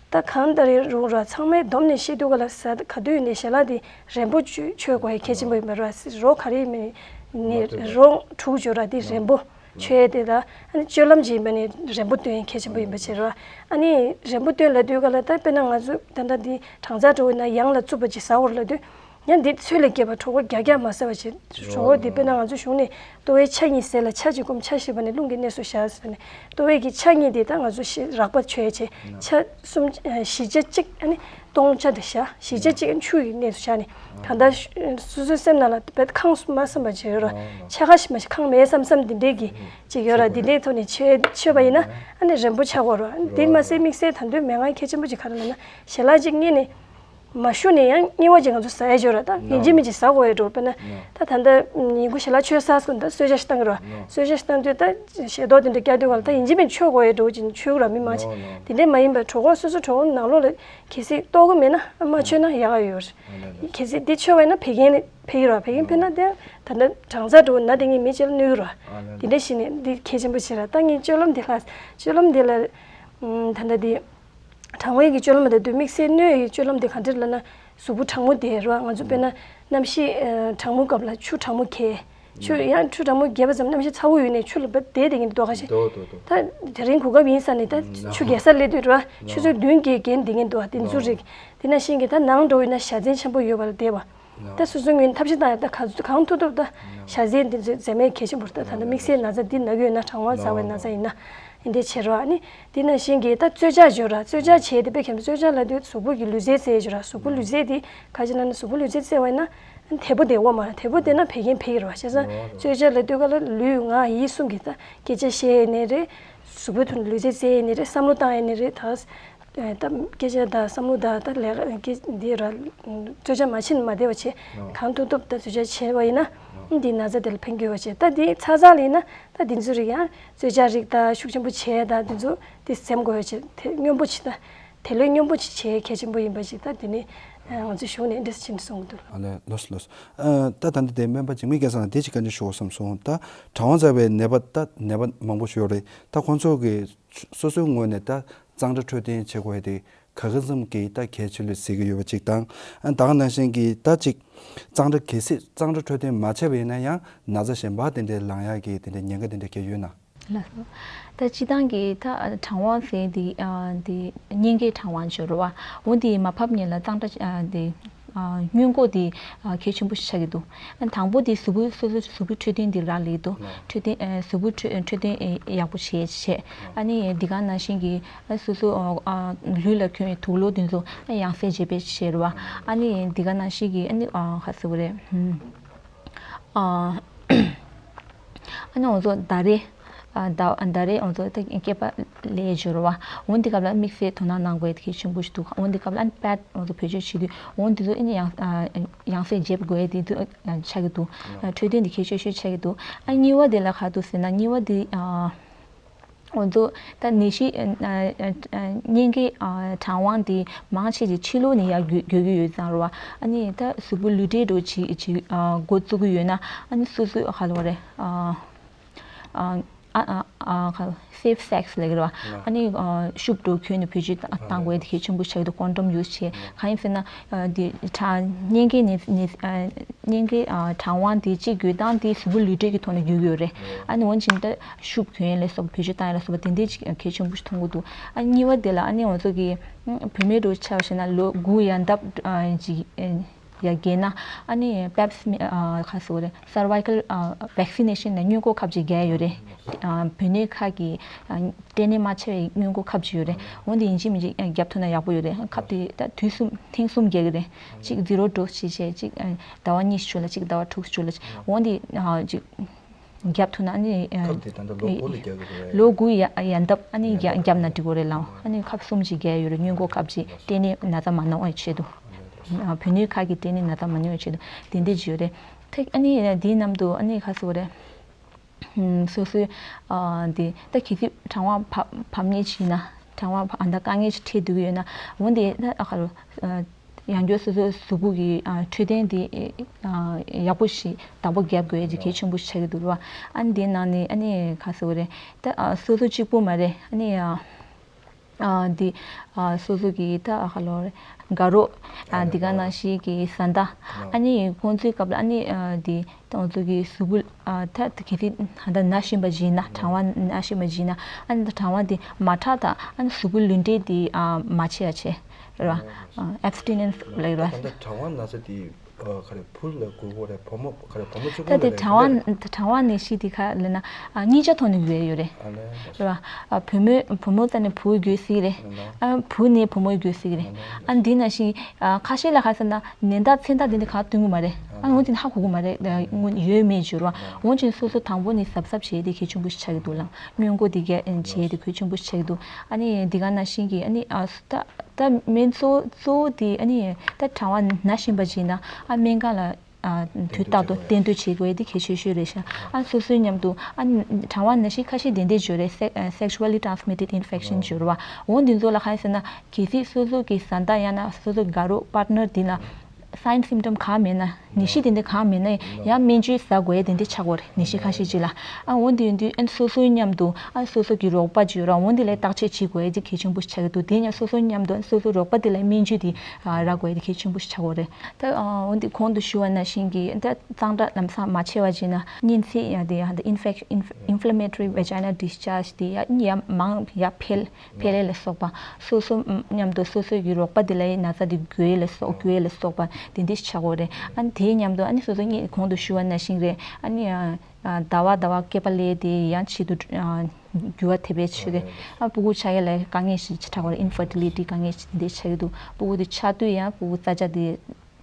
ད་ད་གང་ལྟར་རུང་ར་ཚང་མས་བསྡོམས་ནས་བཤད་དུས་ག་ལ་ཟ་ག་དུས་ནས་ཞལ་ལག་དེ་རན་པོ་མཆོད་དགོས་ཡ་གལ་ཆེན་པོ་ཡིན་པ་རེད་བ། རོ་ག་རེ་མིན་ནས་རོ་དྲུག་ཡོད་ར། དེ་རན་པོ་མཆོད་ཡ་དེ་ལ་ཨ་ནི་སྤྱོད་ལམ་ཅིག་ཡིན་པ་ནས་རན་པོ་སྟོན་ཡ་གལ་ཆེན་པོ་ཡིན་པ་བྱེད་ར། ཨ་ནི་རན་པོ་སྟོན་ལབ་དུས་ག་ལ་ད་དཔེར་ན་ང་ཚོ་ད་ལྟ་འདི་གྲང་ཚ་འགྲོ་བ་ན་ཡང་ལ་རྩུབ་པ་ཅིག་ཟ་འོར་ལབ་དུས། ཡང་འདི་ཚོད་ལས་བརྒལ་བ་གྲོད་ཁོག་རྒྱགས་རྒྱགས་མ་ཟ་བ་བྱེད། གྲོད་ཁོག་འདི་དཔེར་ན་ང་ཚོ་གཞུང་ནས་ལྟོ་བའི་ཆ་གཉིས་ཟས་ལ་ཆ་གཅིག་སྐོམ། ཆ་བཞི་པ་ནི་རླུང་གི་གནས་སུ་བཞག་ཟེར་ནས། ལྟོ་བའི་གི་ཆ་གཉིས་དེ་ད་ང་ཚོ་ཞི་རགས་པ་མཆོད་བྱེད། ཆ་གསུམ་བཞི་ཆ་གཅིག་ཨ་ནི་སྟོང་ཆ་དེ་བཞག་བཞི་ཆ་གཅིག་ཆུ་ཡི་གནས་སུ་བཞག་ནས། གང་ལྟར་སོ་སོའི་སེམས་ནང་ལ་དཔེ་ཁེངས་སུ་མ་བསམ་པ་བྱེད་ཡོད་ར། ཆ་ཁ་ཞིག་མ་ཞིག་ཁེངས་མེད་བསམ་བསམ་འདི་འདྲའི་གི་ཅིག་ཡོད་ར། འདི་འདྲའི་ཐོག་ནས་མཆོད་མཆོད་པ་ཡིན་ན་ཨ་ནི་རན་པོ་ཆགས་ཀྱི་ཡོད་ར། འདི་མ་ཟད་དམིགས་བསལ་ད་དུང་མན་ངག་གལ་ཆེན་པོ་ཅིག་ག་རེ་ལབ་ན་ཞལ་ལག་ཅིག་རྙེད་ནས། མ་ཞུ་ནས་ཡང་རྙིང་བ་ཅིག་ང་ཚོ་ཟ་ཡ་ཡོད་ར། ད་ཡིན་གཅིག་མིན་གཅིག་ཟ་དགོས་ཡ་འགྲོ། དཔེར་ན་ད་ད་ལྟ་ཉིན་གུང་ཞལ་ལག་མཆོད་ཚར་སོང་། ད་གསོལ་ཇ་ཞིག་བཏང་གི་ར། གསོལ་ཇ་ཞིག་བཏང་དུས་ད་ཞལ་ཏོག་དེ་འདྲ་བཀྱག་དུས་ག་ལ་ད་ཡིན་གཅིག་མིན་གཅིག་མཆོད་དགོས་ཡ་འགྲོ་ཅིག་མཆོད་གི་ར། མི་མང་ཆེ་དེ་འདྲ་མ་ཡིན་པར་གྲོད་ཁོག་སོ་སོ་གྲོད་ཁོག་ནང་ལོགས་ལ་གལ་སྲིད་ལྟོགས་གི་མེད་ན་མ་མཆོད་ན་ཡག་ག་ཡོད་རེད། གལ་སྲིད་འདི་མཆོད་པ་ཡིན་ན་བད་ཀན་ཕེབས་ཀྱི་ར། བད་ཀན་ཕེབས་ན་དེ་ད་ལྟ་གྲང་ཚ་འགྲོ་ན་དེ་ངའི་མི་ཅིག་ལ་གནོད་ཀྱི་ར། དེ་འདྲ་ཞིག་ནས་འདི་གལ་ཆེན་པོ་ཆེ་ར། ད་ངའི་སྤྱོད་ལམ་འདི་ལ་སྤྱོད་ལམ་འདི་ལ་ད་ལྟ་འདི། གྲང་བའི་གི་སྤྱོད་ལམ་དེ་དུས་དམིགས་བསལ་གནོད་ཡི་སྤྱོད་ལམ་དེ་ག་འདྲ་ལབ་ན་གཟུགས་པོ་གྲང་མོ་དེ་རེད་བ། ང་ཚོ་དཔེར་ན་གནམ་གཤིས་ཨ་གྲང་མོ་སྐབས་ལ་ཆུ་གྲང་མོ་གས། ཆུ་ཡང་ཆུ་གྲང་མོ་གས་པ་ཙམ་གནམ་གཤིས་ཚ་བོ་ཡོད་ནས་ཆུ་ལ་བབས་བསྡད་བསྡད་མཁན་འདུག་ཁ་ཤས། ད་དེ་རིང་གོ་སྐབས་ཡིན་ས་ནས་ད་ཆུ་རྒྱག་ས་སླེབས་དུས་རེད་བ། ཆུ་ཚོད་བདུན་བརྒྱད་བརྒལ་བསྡད་མཁན་འདུག་བ། དེ་ཚོ་རིགས་དེ་ནང་བཞིན་གྱི་ད་ནང་འགྲོ་ཡོད་ན་བཞའ་ཚན་ཆེན་པོ་ཡོད་པ་ལ་བསྡད་པ། ད་སོ་སོའི་ངོས་ནས་ཐབས་ཤེས་བཏང་ཡ། ད་ག་ཚོད་གང་ཐུབ་ཐུབ་ད་བཞའ་ཚན་འདི་ཚོ་འཛེམ་ཡ་གལ་ཆེན་པོ་རེད། ད་ད་ལྟ་དམིགས་བསལ་ན་ཚ་འདི་ན་གི་ཡོད་ན་གྲང་བ་ཚ་བའི་ན་ཚ་ཡིན་ན་འདི་འདྲ་བྱེད་རོགས། ཨ་ནི་འདི་ནང་བཞིན་གྱི་ད་རྩོལ་བཅག་བྱོས་ར། རྩོལ་བཅག་བྱས་ཏེ་དཔེ་ཁྱད་པར་རྩོལ་བཅག་ལབ་དུས་གཟུགས་པོ་གི་ལུས་རྩལ་རྩེ་བྱོས་ར། གཟུགས་པོ་ལུས་རྩལ་འདི་ག་ཅི་ལབ་ན་གཟུགས་པོ་ལུས་རྩལ་རྩེ་བ་ཡིན་ན་དལ་པོ་བསྡད་འོ་མ་དལ་པོ་བསྡད་ན་བད་ཀན་ཕེབས་ཀྱི་རེད་བ། བྱས་ཙང་རྩོལ་བཅག་ལབ་དུས་ག་ལ་ལུས་ངག་ཡིད་གསུམ་གྱི་ད་སྐད་ཆ་བཤད་ཡས་ནས་རེད། གཟུགས་པོའི་ཐོག་ནས་ལུས་རྩལ་རྩེ་ཡས་ནས་རེད། བསམ་བློ་བཏང་ཡས་ནས་རེད། ད་ད་སྐད་ཆ་དང་བསམ་བློ་དང་ད་ལས་ཀ་འདི་ར་རྩོལ་བཅག་མ་བྱེད་ན་མ་བདེ་བ་བྱེད། གང་ཐུབ་ཐུབ་ད་རྩོལ་བཅག་བྱས་པ་ཡིན་ན་འདི་ན་ཚ་དེ་ལ་ཕན་གྱི་ཡོད་བྱེད། ད་འདི་ཚ་ཚ་ལ་ཡིན་ན་ད་འདི་ཚོ་རིགས་ཡང་རྩོལ་བཅག་རིགས་ད་ཤུགས་ཆེན་པོ་བྱས་ད་འདི་ཚོ་འདི་འཛེམ་དགོས་ཡོད་བྱེད། དེ་སྙོམས་པོ་བྱེད། ད་དེ་ལས་སྙོམས་པོ་བྱེད་གལ་ཆེན་པོ་ཡིན་པ་ཞིག་ད་འདི་ནི་ང་ཚོའི་གཞུང་ནས་འདྲི་ཕྱིན་གསུང་གི་འདུག་ཨ་ལས་ལོས་ལོས། ཨ་ད་ད་འདི་དེ་སྨན་པ་འཇིགས་མེད་སྐལ་བཟང་ལ་དེ་ཅིག་བཀའ་འདྲི་ཞུ་དགོས་བསམ་སོང་། ད་གྲང་བ་ཚ་བའི་ནད་པ་ད་ནད་པ་མང་པོ་ཞིག་ཡོད་རེད། ད་ཁོང་ཚོ་གི་སོ་སོའི་ངོས་ནས་ད་གཙང་སྦྲ་འཕྲོད་བསྟེན་བྱེད་དགོས་ཡ་དེ་ག་གི་ཙམ་གྱི་ད་གལ་ཆེ་ལོས་ཟེར་གྱི་ཡོད་པ་ཅིག་དང་། ཨ་ད་ག་ནང་བཞིན་གྱི་ད་ཅིག་གཙང་སྦྲ་གལ་སྲིད་གཙང་སྦྲ་འཕྲོད་བསྟེན་མ་བྱས་པ་ཡིན་ན་ཡང་ན་ཚ་གཞན་པ་དེ་འདྲའི་ལངས་ཡ་གི་དེ་འདྲའི་ཉེན་ཁ་དེ་འདྲ་གལ་ཡོད་ན། ལགས་སོ། ད་སྤྱི་བཏང་གི་ད་གྲང་བ་ཟེར་དེ་ཨ་དེ་གཉན་འགས་གྲང་བ་འབྱོར་བ་འོ་དེ་མ་ཕབ་ཉིན་ལ་གཙང་སྦྲ་ཨ་དེ། ཨ་སྔོན་འགོག་དེ་ཨ་གལ་ཆེན་པོ་ཞིག་ཆགས་ཀྱི་འདུག་ཨ་དང་པོ་དེ་གཟུགས་པོའི་སོ་སོའི་གཟུགས་པོའི་འཕྲོད་བསྟེན་དེ་རག་ལས་འདུག་འཕྲོད་བསྟེན་ཨ་གཟུགས་པོའི་འཕྲོད་འཕྲོད་བསྟེན་ཨ་ཡག་པོ་བྱས་བྱས། ཨ་ནི་འདི་ག་ནང་བཞིན་གྱི་ཨ་སོ་སོ་ཨ་ལུས་ལ་གྱོན་པའི་དུག་ལོག་དེ་ཚོ་ཨ་ཡང་སེ་བྱེད་པའི་བྱས་རེད་བ། ཨ་ནི་འདི་ག་ནང་བཞིན་གྱི་ཨ་ནི་ཨ་ག་ཟེར་བ་རེད། ཨ་ཨ་ནི་ང་ཚོ་ཟླ་རེ། ཨ་ཟླ་ཟླ་རེ་ང་ཚོ་ད་སྐེད་པ་ལས་འབྱོར་བ། འོ་འདི་སྐབས་ལ་དམིགས་བསལ་དོ་སྣང་གནང་དགོས་ཡ་དེ་གལ་ཆེན་པོ་ཞིག་འདུག་འོ་འདི་སྐབས་ལ་ཨ་ནི་པེཌ་ང་ཚོ་བེད་སྤྱོད་བྱེད་དུས་འོ་འདི་ཚོ་ཨ་ནི་ཡང་ཨ་ཡང་སེ་བྱེད་དགོས་ཡ་དེ་ཚོ་ཆགས་ཀྱི་འདུག་འཕྲོད་བསྟེན་དེ་གལ་ཆེ་ཤོས་ཆགས་ཀྱི་འདུག་ཨ་གཉིས་པ་དེ་ལ་ག་འདུག་ཟེར་ན་གཉིས་པ་དེ་ཨ། ང་ཚོ་ད་ནད་གཞི་ཨ་ཨ་ཨ་གཉན་འགས་ཨ་གྲང་དབང་དེ་མང་ཆེ་ཆེ་ཕྱི་ལོགས་ནས་ཡར་རྒྱུ་རྒྱུ་གི་ཡོད་ཙང་རེད་བ། ཨ་ནི་ད་གཟུགས་པོ་ལུས་འབྲེལ་འགྲོ་ཅིག་ཅིག་ཨ་འགོ་བཙུགས་ཀྱི་ཡོད་ན་ཨ་ནི་སོ་སོའི་ཧ་ལོ་རེད་ཨ་ཨ་ཨ་ཨ་ཁ་སེབ་སེག་སི་ལབ་ཀྱི་རེད་བ། ཨ་ནི་ཨ་ཤུབས་འགྲོ་གྱོན་ནས་བེད་སྤྱོད་བཏང་དགོས་དེ་གལ་ཆེན་པོ་ཆགས་ཀྱི་འདུག་ཀོན་ཌོམ་ཡུ་སི་བྱས་གང་ཡིན་ཟེར་ན་ཨ་དེ་གྲང་གཉན་འགས་ནད་ནད་ཨ་གཉན་འགས་ཨ་གྲང་དབང་དེ་གཅིག་ཡོད་སྟངས་དེ་གཟུགས་པོ་ལུས་འབྲེལ་གྱི་ཐོག་ནས་ཡོད་ཀྱི་ཡོད་རེད། ཨ་ནི་འོན་ཀྱང་ད་ཤུབས་གྱོན་ཡས་ལ་སོགས་པ་བེད་སྤྱོད་བཏང་ཡས་ལ་སོགས་པ་དེ་འདྲའི་ཅིག་གལ་ཆེན་པོ་ཞིག་མཐོང་གི་འདུག་ཨ་གཉིས་པ་དེ་ལ་ཨ་ནི་ང་ཚོ་གི་བུད་མེད་འགྲོ་ཆ་བཞག་ན་ལོ་དགུ་ཡན་འདབ་ཅིག་ཡར་རྒྱས་ན་ཨ་ནི་པེབ་སི་མི་ཁ་སོ་རེད་སར་ཝའི་ཀལ་བེག་སི་ནེ་ཤན་ལ་སྔོན་འགོག་ཁབ་ཅིག་རྒྱག་ཡོད་རེད། བུད་མེད་ཁག་གི་སྐྲན་ནད་མ་ཆེ་བའི་སྔོན་འགོག་ཁབ་ཅིག་ཡོད་རེད། འོན་ཏེ་ཡིན་གཅིག་མིན་གཅིག་རྒྱབ་ཐུབ་ན་ཡག་པོ་ཡོད་རེད། ཁབ་དེ་ད་དུས་གསུམ་ཐེངས་གསུམ་རྒྱག་གི་རེད། གཅིག་ཛི་རོ་ཌོ་སི་ཅིག་བྱས་གཅིག་ཟླ་བ་གཉིས་ཤིག་ལ་གཅིག་ཟླ་བ་དྲུག་ཅིག་ལ་གཅིག་འོན་ཏེ་གཅིག་རྒྱབ་ཐུབ་ན་ཨ་ནི། ཁབ་དེ་ད་ལྟ་ལོ་དགུ་ལ་རྒྱག་གི་རེད། ལོ་དགུ་ཡ་ཡན་འདབ་ཨ་ནི་རྒྱ་རྒྱབ་ན་འགྲིག་གི་རེད་ལགས། ཨ་ནི་ཁབ་གསུམ་ཅིག་རྒྱག་ཡོད་རེད། སྔོན་འགོག་ཁབ་ཅིག་སྐྲན་ནད་ན་ཚ་མ་ན་བའི་ཆེད་དུ། བུད་མེད་ཁག་གི་སྐྲན་ནད་ན་ཚ་མ་ན་བའི་ཆེད་དུ་དེ་འདྲ་ཅིག་ཡོད་རེད། ཐེག་ཨ་ནི་དེའི་ནང་དུ་ཨ་ནི་ཁ་སོ་རེད། སོ་སོའི་འདི་ད་གལ་སྲིད་གྲང་བ་བབས་བབས་མཁན་ཞིག་ཡིན་ན། གྲང་བ་ཨ་ད་དཀའ་ངལ་ཞིག་འཕྲད་སྡོད་ཀྱི་ཡོད་ན། འོན་ཏེ་ད་ཨ་ཁ་ལོ་ཡང་བསྐྱར་སོ་སོའི་གཟུགས་པོ་གི་འཕྲོད་བསྟེན་དེ་ཡག་པོ་ཞིག་བདག་པོ་རྒྱབ་དགོས་ཡ་དེ་གལ་ཆེན་པོ་ཞིག་ཆགས་ཀྱི་འདུག་རེད་བ། ཨ་ནི་དེའི་ནང་ནས་ཨ་ནི་ག་ཟེར་དགོས་རེད། ད་སོ་སོ་གཅིག་པུ་མ་རེད། ཨ་ནི་འདི་སོ་སོ་གི་ད་ཨ་ཁ་ལོ་རེད། དགའ་རོགས་འདི་ག་ནང་བཞིན་གི་བཟའ་ཟླ། ཨ་ནི་ཁོང་ཚོའི་སྐབས་ལ་ཨ་ནི་འདི་ང་ཚོ་གི་གཟུགས་པོ་ད་གལ་སྲིད་ད་ན་བཞིན་པ་ཞིག་ཡིན་ན། གྲང་བ་ན་བཞིན་པ་ཞིག་ཡིན་ན། ཨ་ནི་ད་གྲང་བ་འདི་མ་དྲག་དང་། ཨ་ནི་གཟུགས་པོ་ལུས་འབྲེལ་འདི་མ་བྱེད་ཡ་བྱེད་རེད་བ། ཨེབ་སི་ཊི་ནན་སི་ལབ་རེད་བ། ད་ལྟ་གྲང་བ་ན་ཚ་དེ་ག་རེ་བུ་ལ་འགོས་ཀྱི་རེད། བུ་མོ་ག་རེ་བུ་མོ་གཅིག་པོ་ད་དེ་ལ་རེད། གྲང་བ་གྲང་བ་ནད་གཞི་དེ་ག་ལབ་ན་གཉིས་ཆ་ཐོག་ནས་འགོས་ཡོད་རེད། ཨ་ལས། རེད་བ། བུ་མོ་བུ་མོ་ཙམ་ནས་བུ་འགོས་སྲིད་རེད། ཨ་ལས། ཨ་བུ་ནས་བུ་མོ་འགོས་སྲིད་རེད། ཨ་ལས། ཨ་འདི་ནང་བཞིན་ཁ་ཤས་ལ་ག་ཟེར་ན་ནད་རྟགས་མཚན་རྟགས་དེ་འདྲ་གང་སྟོན་གྱི་མ་རེད། ཨ་ལས། འོན་ཀྱང་ཧ་གོ་གི་མ་རེད། ཡོད་མེད་བརྗོད་རེད་བ། འོན་ཀྱང་སོ་སོ་དང་པོ་ནས་གཟབ་གཟབ་བྱེད་ཡ་དེ་གལ་ཆེན་པོ་ཞིག་ཆགས་ཀྱི་འདུག་ལགས། སྔོན་འགོག་དེ་གལ་བྱེད་ཡ་དེ་གལ་ཆེན་པོ་ཞིག་ཆགས་ཀྱི་འདུག། ཨ་ནི་འདི་ག་ནང་བཞིན་གྱི་ཨ་ནི་ཨ་ད། ད་སྨན་གཙོ་གཙོ་བོ་དེ་ཨ་ནི་ད་གྲང་བ་ན་བཞིན་པ་ཞིག་ཡིན་ན། ཨ་སྨན་ཁང་ལ་ཨ་དུས་རྟག་ཏུ་གཏན་སྡོད་བྱེད་དགོས་དེ་གལ་ཆེ་ཤོས་རེད་ཤག། ཨ་སོ་སོའི་མཉམ་དུ་ཨ་གྲང་བ་ནད་གཞི་ཁ་ཤས་དེ་འདྲས་ཡོད་རེད། སེག་ཨ་sexually transmitted infection ཡོད་རེད་བ། འོ་འདི་ཚོ་ལ་ག་རེ་ཟེར་ན། གལ་སྲིད་སོ་སོ་གི་བཟའ་ཟླ་ཡང་ན་སོ་སོ་གི་དགའ་རོགས་པར་ཊི་ནར་འདི་ལ་སའིན་སིམ་ཊམ་གང་མེད་ན། ནད་གཞི་དེ་འདྲ་གང་མེད་ན་ཡང་སྨན་བཅོས་ཟ་དགོས་དེ་འདྲ་ཆགས་ཀྱི་ཡོད་རེད། ནད་གཞི་ཁ་ཤས་ཅིག་ལ། ཨ་འོ་འདི་ཡིན་དུས་ཨ་སོ་སོའི་མཉམ་དུ་ཨ་སོ་སོ་གི་རོགས་པ་ཅིག་ཡོད་ར། འོ་འདི་ལ་བརྟག་དཔྱད་བྱེད་དགོས་དེ་གལ་ཆེན་པོ་ཞིག་ཆགས་ཀྱི་འདུག། དེ་ཡང་སོ་སོའི་མཉམ་དུ་ཨ་སོ་སོའི་རོགས་པ་དེ་ལ་སྨན་བཅོས་དེ་ཨ་རག་དགོས་དེ་གལ་ཆེན་པོ་ཞིག་ཆགས་ཀྱི་ཡོད་རེད། ད་ཨ་འོ་འདི་གོང་དུ་ཞུ་བ་ནང་བཞིན་གྱི་ད་གཙང་སྦྲ་ལམ་སང་མ་བྱས་པ་བྱས་ན་གཉན་ཚད་ཡང་དེ་ཡང་ད་ཨིན་ཕེག་ཨིན་ཕ་ལེ་མེ་ཊོ་རི་ཝེ་ཇི་ནལ་ཌིས་ཅཱར་ཇི་དེ་ཡང་ཡང་མང་ཡང་འཕེལ། འཕེལ་ཡས་ལ་སོགས་པ། སོ་སོ་མཉམ་དུ་སོ་སོ་གི་རོགས་པ་དེ་ལ་ཡང་ན་ཚ་དེ་འགོས་ཡས་ལ་སོགས་འགོས་ཡས་ལ་སོགས་པ་དེ་འདྲ་ཆགས་ཀྱི་ཡོད་རེད། ཨ་ནི་དེའི་མཉམ་དུ་ཨ་ནི་སོ་སོ་གཉིས་གོང་དུ་ཞུ་བ་ནང་བཞིན་རེད། ཨ་ནི་ཨ་ཟླ་བ་ཟླ་བ་སྐེད་པ་ལས་དེ་ཡང་ཆེད་དུ་ཨ་འགྱུར་བ་ཐེབས་པའི་ཕྱིར་རེད། ཨ་སྤུ་གུ་ཆགས་ཡས་ལ་དཀའ་ངལ་ཞིག་ཆགས་ཀྱི་ཡོད་རེད། ཨིན་ཕར་ཊི་ལི་ཊི་དཀའ་ངལ་ཞིག་དེ་འདྲ་ཆགས་ཀྱི་འདུག། སྤུ་གུ་དེ་ཆགས་དུས་ཡང་སྤུ་གུ་རྩྭ་ཆ་དེ་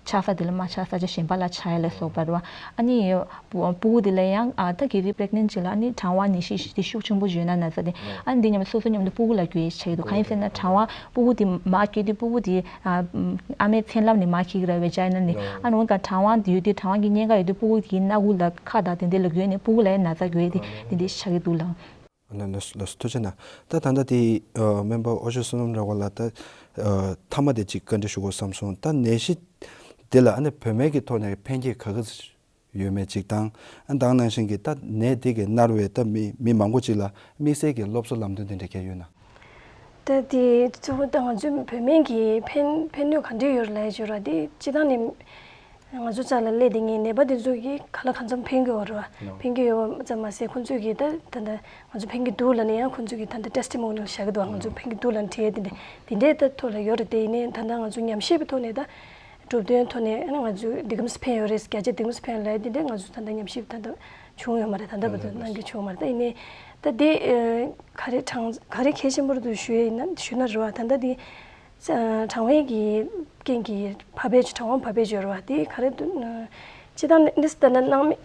ཆགས་ས་དེ་ལ་མ་ཆགས་ས་ཆ་གཞན་པ་ལ་ཆགས་ཡས་ལ་སོགས་པ་རེད་བ། ཨ་ནི་སྤུ་སྤུ་གུ་དེ་ལ་ཡང་ཨ་ད་གལ་ཏེ་པི་རེག་ནེན་ཊི་ཅིག་ལ་ཨ་ནི་གྲང་བ་ནད་གཞི་དེ་ཤུགས་ཆེན་པོ་ཡོད་ན་ན་ཚ་དེ། ཨ་ནི་དེ་མཉམ་དུ་སོ་སོ་མཉམ་དུ་སྤུ་གུ་ལ་འགོས་ཡས་ཆགས་ཀྱི་འདུག། གང་ཡིན་ཟེར་ན་གྲང་བ་སྤུ་གུ་དེ་མར་སྐྱེས་དུས་སྤུ་གུ་དེ་ཨ་ཨ་མའི་མཚན་ལམ་ནས་མར་སྐྱེ་གི་རེད། ཝེ་ཇི་ནལ་ནས། ཨ་ནི་འོན་ཀྱང་གྲང་བ་དེ་ཡོད་དུས་གྲང་བ་གི་གཉན་ཁ་ཡོད་དུས་སྤུ་གུ་དེའི་སྣ་ཁུག་ལ་ཁ་དང་དེ་འདྲ་ལ་འགོས་ནས་སྤུ་གུ་ལ་ཡང་ན་ཚ་འགོས་ཏེ་དེ་འདྲ་ཞིག་ཆགས་ཀྱི་འདུག་ལགས། ལགས་ལགས་ལགས་སོ། ཐུགས་རྗེ་གནང་། ད་ད་ལྟ་དེ་ཨ་སྨན་པ་ཨོ་ཤོ་བསོད་ནམས་ར་བ་ལགས། ད་ཨ་མཐའ་མ་དེ་ཅིག་བཀའ་འདྲི་ཞུ་དགོས་བསམ་སོང་། ད་ནད་གཞི་དེ་ལ་ཨ་ནི་བོད་སྨན་གྱི་ཐོག་ནས་ཕན་སྐྱེད་ག་ག་ཡོད་མེད་ཅིག་དང་། ཨ་ད་ག་ནང་བཞིན་གྱི་ད་ནད་དེ་གིས་མནར་བའི་ད་མི་མི་མང་པོ་ཅིག་ལ་དམིགས་བསལ་གྱི་སློབ་གསོ་ལམ་སྟོན་དེ་འདྲ་གང་ཡང་ཡོད་ན། ད་དེ་གཙོ་བོ་ད་ང་ཚོའི་བོད་སྨན་གྱི་ཕན་ཕན་ནུས་ག་འདྲས་ཡོད་རེད་ལབ་ཡ་ཅིག་ཡོད་རེད་བ། དེ་སྤྱིར་བཏང་ནས་ང་ཚོ་རྩ་ལ་སླེབས་དེ་ངས་ནད་པ་དེ་ཚོ་གིས་ག་ལ་གང་འཚམ་ཕན་གྱི་ཡོད་རེད་བ། ཕན་གྱི་ཡོད་པ་ཙམ་མ་ཟད་ཁོང་ཚོས་ཀྱིས་ད་ད་ལྟ་ང་ཚོ་ཕན་གྱི་འདུག་ལབ་ནས་ཡང་ཁོང་ཚོས་ཀྱིས་ད་ལྟ་ཊེ་སི་ཊི་མོ་ནི་ཡལ་བཞག་གི་འདུག། ང་ཚོ་ཕན་གྱི་འདུག་ལབ་ནས་བྲིས་ཡ་དེ་འདྲ་དེ་འདྲའི་ད་ཐོག་ལ་ཡོད་རེད། དེ་ཡིན་ནའི་ད་ལྟ་ང་ཚོ་ཉམས་ཞིབ་པའི་ཐོག་ནས་ད་གྲུབ་དོན་ཐོག་ནས་ཨ་ནི་ང་ཚོས་འདི་གམ་སི་ཕན་ཡོད་རེད། བརྒྱ་ཆ་འདི་གམ་སི་ཕན་ལབ་ཡ་དེ་འདྲ་ང་ཚོས་ད་ལྟ་ཉམས་ཞིབ་ད་ལྟ་བྱུང་ཡོད་མ་རེད། ད་ལྟ་བར་དུ་གནང་གི་བྱུང་མ་རེད། ད་ཡིན་ནའི་ད་དེ་ག་རེ་གྲངས་ག་རེ་གལ་ཆེན་པོ་རེད་འདུག་ཞུ་ཡ་ཡིན་ན་ཞུ་ན་རེད་བ། ད་ལྟ་དེ་གྲང་བའི་གི་རྐྱེན་གྱིས་བབས་པའི་གྲང་བ་བབས་པའི་ཡོད་རེད་བ། དེ་ག་རེ་འདུག་སྤྱིར་བཏང་ནས་ད་ལྟ་སྣང་མེད་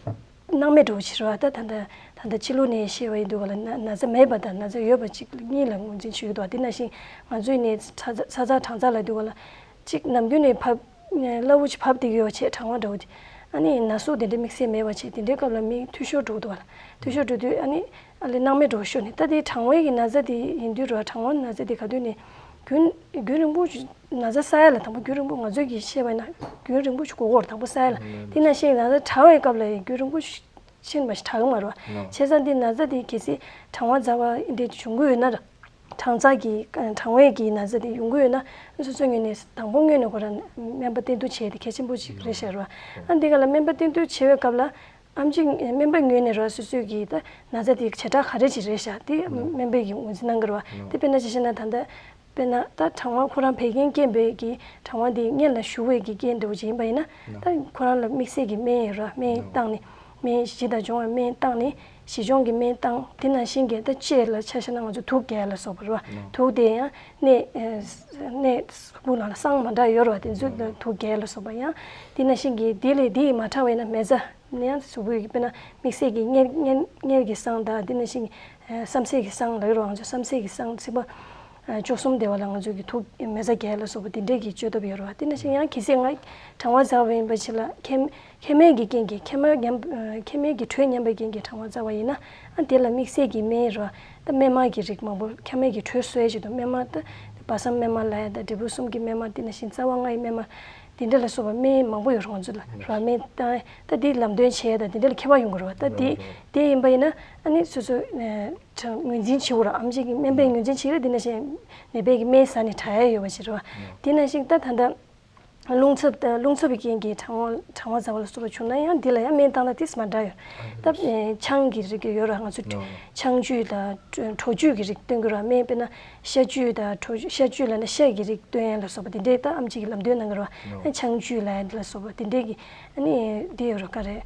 སྣང་མེད་འདྲ་བོ་ཞིག་རེད་བ། ད་ད་ལྟ་ད་ལྟ་ཕྱི་ལོགས་ནས་བཤད་པ་ཡིན་དུས་ག་ལ་ན་ན་ཚ་མེད་པ་དང་ན་ཚ་ཡོད་པ་གཅིག་གཉིས་ལ་ངོས་འཛིན་ཞུ་གི་འདུག། དེ་ནང་བཞིན་ང་ཚོའི་ནས་ཚ་ཚ་ཚ་ཚ་གྲང་ཚ་ལབ་དུས་ག་ལ་གཅིག་ནམ་རྒྱུན་ནས་བབས་སླ་བོ་ཅིག་བབས་བསྡད་ཀྱི་ཡོད་བྱས། གྲང་བ་འདྲ་བོ་དེ་ཨ་ནི་ན་ཟུག་དེ་འདྲ་དམིགས་བསལ་མེད་པ་བྱས། དེ་འདྲའི་སྐབས་ལ་མི་འཐུས་ཤོར་འགྲོ་གི་འདུག་ག་ལ། འཐུས་ཤོར་འགྲོ་དུས་ཨ་ནི་ཨ་ལས་སྣང་མེད་འདྲ་བོ་ཤོར་ནས། ད་དེ་གྲང་བའི་གི་ན་ཚ་དེ་ཡིན་དུས་རེད་བ། གྲང་བ་ན་ཚ་དེ་ག་དུས་ནས་རྒྱུན་རྒྱུན་རིང་པོ་ཅིག་ན་ཚ་ཟ་ཡ་ལ་དང་པོ་རྒྱུན་རིང་པོ་ང་ཚོས་ཀྱིས་བཤད་པ་ཡིན་ན་རྒྱུན་རིང་པོ་ཞིག་དགོས་ཀྱི་ཡོད་རེད། དང་པོ་ཟ་ཡ་ལ། དེ་ནང་བཞིན་ན་ཚ་དྲག་པའི་སྐབས་ལ་ཡང་རྒྱུན་རིང་པོ་ཞིག་ཕྱིན་པ་ཞིག་དྲག་གི་མ་རེད་བ། བྱས་ཙང་འདི་ན་ཚ་འདི་གལ་སྲིད་གྲང་བ་ཟ་བ་འདི་བྱུང་གི་ཡོད་ན། གྲང་ཚ་གི་གྲང་བའི་གི་ན་ཚ་འདི་ཡོང་གི་ཡོད་ན། སོ་སོའི་ངོས་ནས་དང་པོ་སྔོན་ནས་ཁོ་རང་སྨན་པ་བསྟེན་གཏུག་བྱས་ཏེ་གལ་ཆེན་པོ་ཅིག་རེད་ཤག་རེད་བ། ཨ་འདི་ག་ལ་སྨན་པ་བསྟེན་གཏུག་བྱེད་པའི་སྐབས་ལ་ཨེམ་ཆི་སྨན་པའི་ངོས་ནས་རེད་བ། སོ་སོའི་གི་ད་ན་ཚ་འདི་བྱེ་བྲག་ག་རེ་ཅིག་རེད་ཤག་དེ་སྨན་པས་ཀྱིས་ངོས་འཛིན་གནང་གི་རེད་བ། དེ་དཔེར་ན་ཆ་བཞག་ན་ད་ལྟ་དཔེར་ན་ད་གྲང་བ་ཁོ་རང་བད་ཀན་སྐྱེན་པའི་གི་གྲང་བ་འདི་སྔོན་ལ་ཞུ་བའི་གི་རྐྱེན་འདྲ་བོ་ཅིག་ཡིན་པ་ཡིན་ན། ད་ཁོ་རང་ལ་དམིགས་བསལ་གྱི་སྨན་ཡོད་ར། སྨན་བཏང་ནས་སྨན་ཞི་དང་སྦྱོང་བའི་སྨན་བཏང་ནས་ཞི་སྦྱོང་གི་སྨན་བཏང་། དེ་ནང་བཞིན་གྱི་ད་ལྕེ་ལ་ཆ་བཞག་ན་ང་ཚོ་དུག་རྒྱག་ལ་སོགས་པ་རེད་བ། དུག་དེ་ཡང་སྣ་སྣ་སོག་པོ་ནང་ལ་སྲང་མ་འདྲ་ཡོད་རེད་བ། དེ་ཚོ་ལ་དུག་རྒྱག་ལ་སོགས་པ་ཡང་། དེ་ནང་བཞིན་གྱི་དེ་ལས་དེ་ཡིས་མ་དྲག་པ་ཡིན་ན་མེ་བཙའ་ནི་ཡང་གཟུགས་པོའི་དཔེར་ན་དམིགས་བསལ་གྱི་གཉེར་གཉེར་གཉེར་གྱི་སྲང་དང་། དེ་ནང་བཞིན་བསམ་སེལ་གྱི་སྲང་ལབ་ཀྱི་རེད་བ། ང་ཚོ་བསམ་སེལ་གྱི་སྲང་ཚིག་པ། བཅུ་གསུམ་དེ་བ་ལ་ང་ཚོ་གི་ཐུག་མེ་བཙའ་རྒྱག་ལ་སོགས་པ་དེ་འདྲས་ཀྱི་བཅོས་ཐབས་ཡོད་རེད་བ། དེ་ནང་བཞིན་ཡང་གལ་སྲིད་ང་གྲང་བ་ཟ་བ་ཡིན་པ་ཅིག་ལ་མཁལ་མཁལ་མའི་གི་རྐྱེན་གྱིས་མཁལ་མ་ཉམས་མཁལ་མའི་གི་དྲོད་ཉམས་པའི་རྐྱེན་གྱིས་གྲང་བ་ཟ་བ་ཡིན་ན། ཨ་དེ་ལ་དམིགས་བསལ་གྱི་སྨན་རེད་བ། ད་སྨན་མ་གི་རིགས་མང་པོ་མཁལ་མའི་གི་དྲོད་གསོ་ཡས་ཅིག་དང་སྨན་མ་ད་སྦ་གསང་སྨན་མ་ལབ་ཡ་ད་འབྲས་བུ་གསུམ་གྱི་སྨན་མ། དེ་ནང་བཞིན་རྩ་བ་ལྔ་ཡི་སྨན་མ། དེ་འདྲ་ལ་སོགས་པ་སྨན་མང་པོ་ཡོད་རེད། ང་ཚོ་ལ་རོ་སྨན་བཏང་ད་དེ་ལམ་སྟོན་བྱས་ད་དེ་འདྲ་ལ་མཁས་པ་ཡོང་གི་རེད་བ། ད་དེ་དེ་ཡིན་པ་ཡིན་ན་ཨ་ནི་སོ་སོ་ངོས་འཛིན་བྱེད་དགོས་རེད། ཨེམ་ཆི་གི་སྨན་པས་ངོས་འཛིན་བྱེད་ཀྱི་རེད། དེ་ནང་བཞིན་ནད་པས་ཀྱི་སྨན་ཟ་ནས་དྲག་ཡ་ཡོད་པ་ཞིག་རེད་བ། དེ་ནང་བཞིན་ད་ད་ལྟ་རླུང་འཚུབ་ད་རླུང་འཚུབ་པའི་རྐྱེན་གྱིས་གྲང་བ་གྲང་བ་ཟ་བ་ལ་སོགས་པ་བྱུང་ན་ཡང་འདི་ལ་ཡང་སྨན་བཏང་ན་ཏིས་མ་འདྲ་ཡོད། ད་ཨེ་ཆང་གི་རིགས་ཀྱི་ཡོད་ར། ང་ཚོ་ཆང་བཅུད་དང་གྲོ་བཅུད་ཀྱི་རིགས་སྟོན་གྱི་ར། སྨན་དཔེར་ན་ཤ་བཅུད་དང་གྲོ་ཤ་བཅུད་ལབ་ན་ཤ་གི་རིགས་སྟོན་ཡ་ལ་སོགས་པ་དེ་འདྲའི་ད་ཨེམ་ཆི་གི་ལམ་སྟོན་གནང་གི་ར། ཆང་བཅུད་ལབ་ཡ་ལ་སོགས་པ་དེ་འདྲའི་གི་ཨ་ནི་འདི་ཡོད་ར། ག་རེ་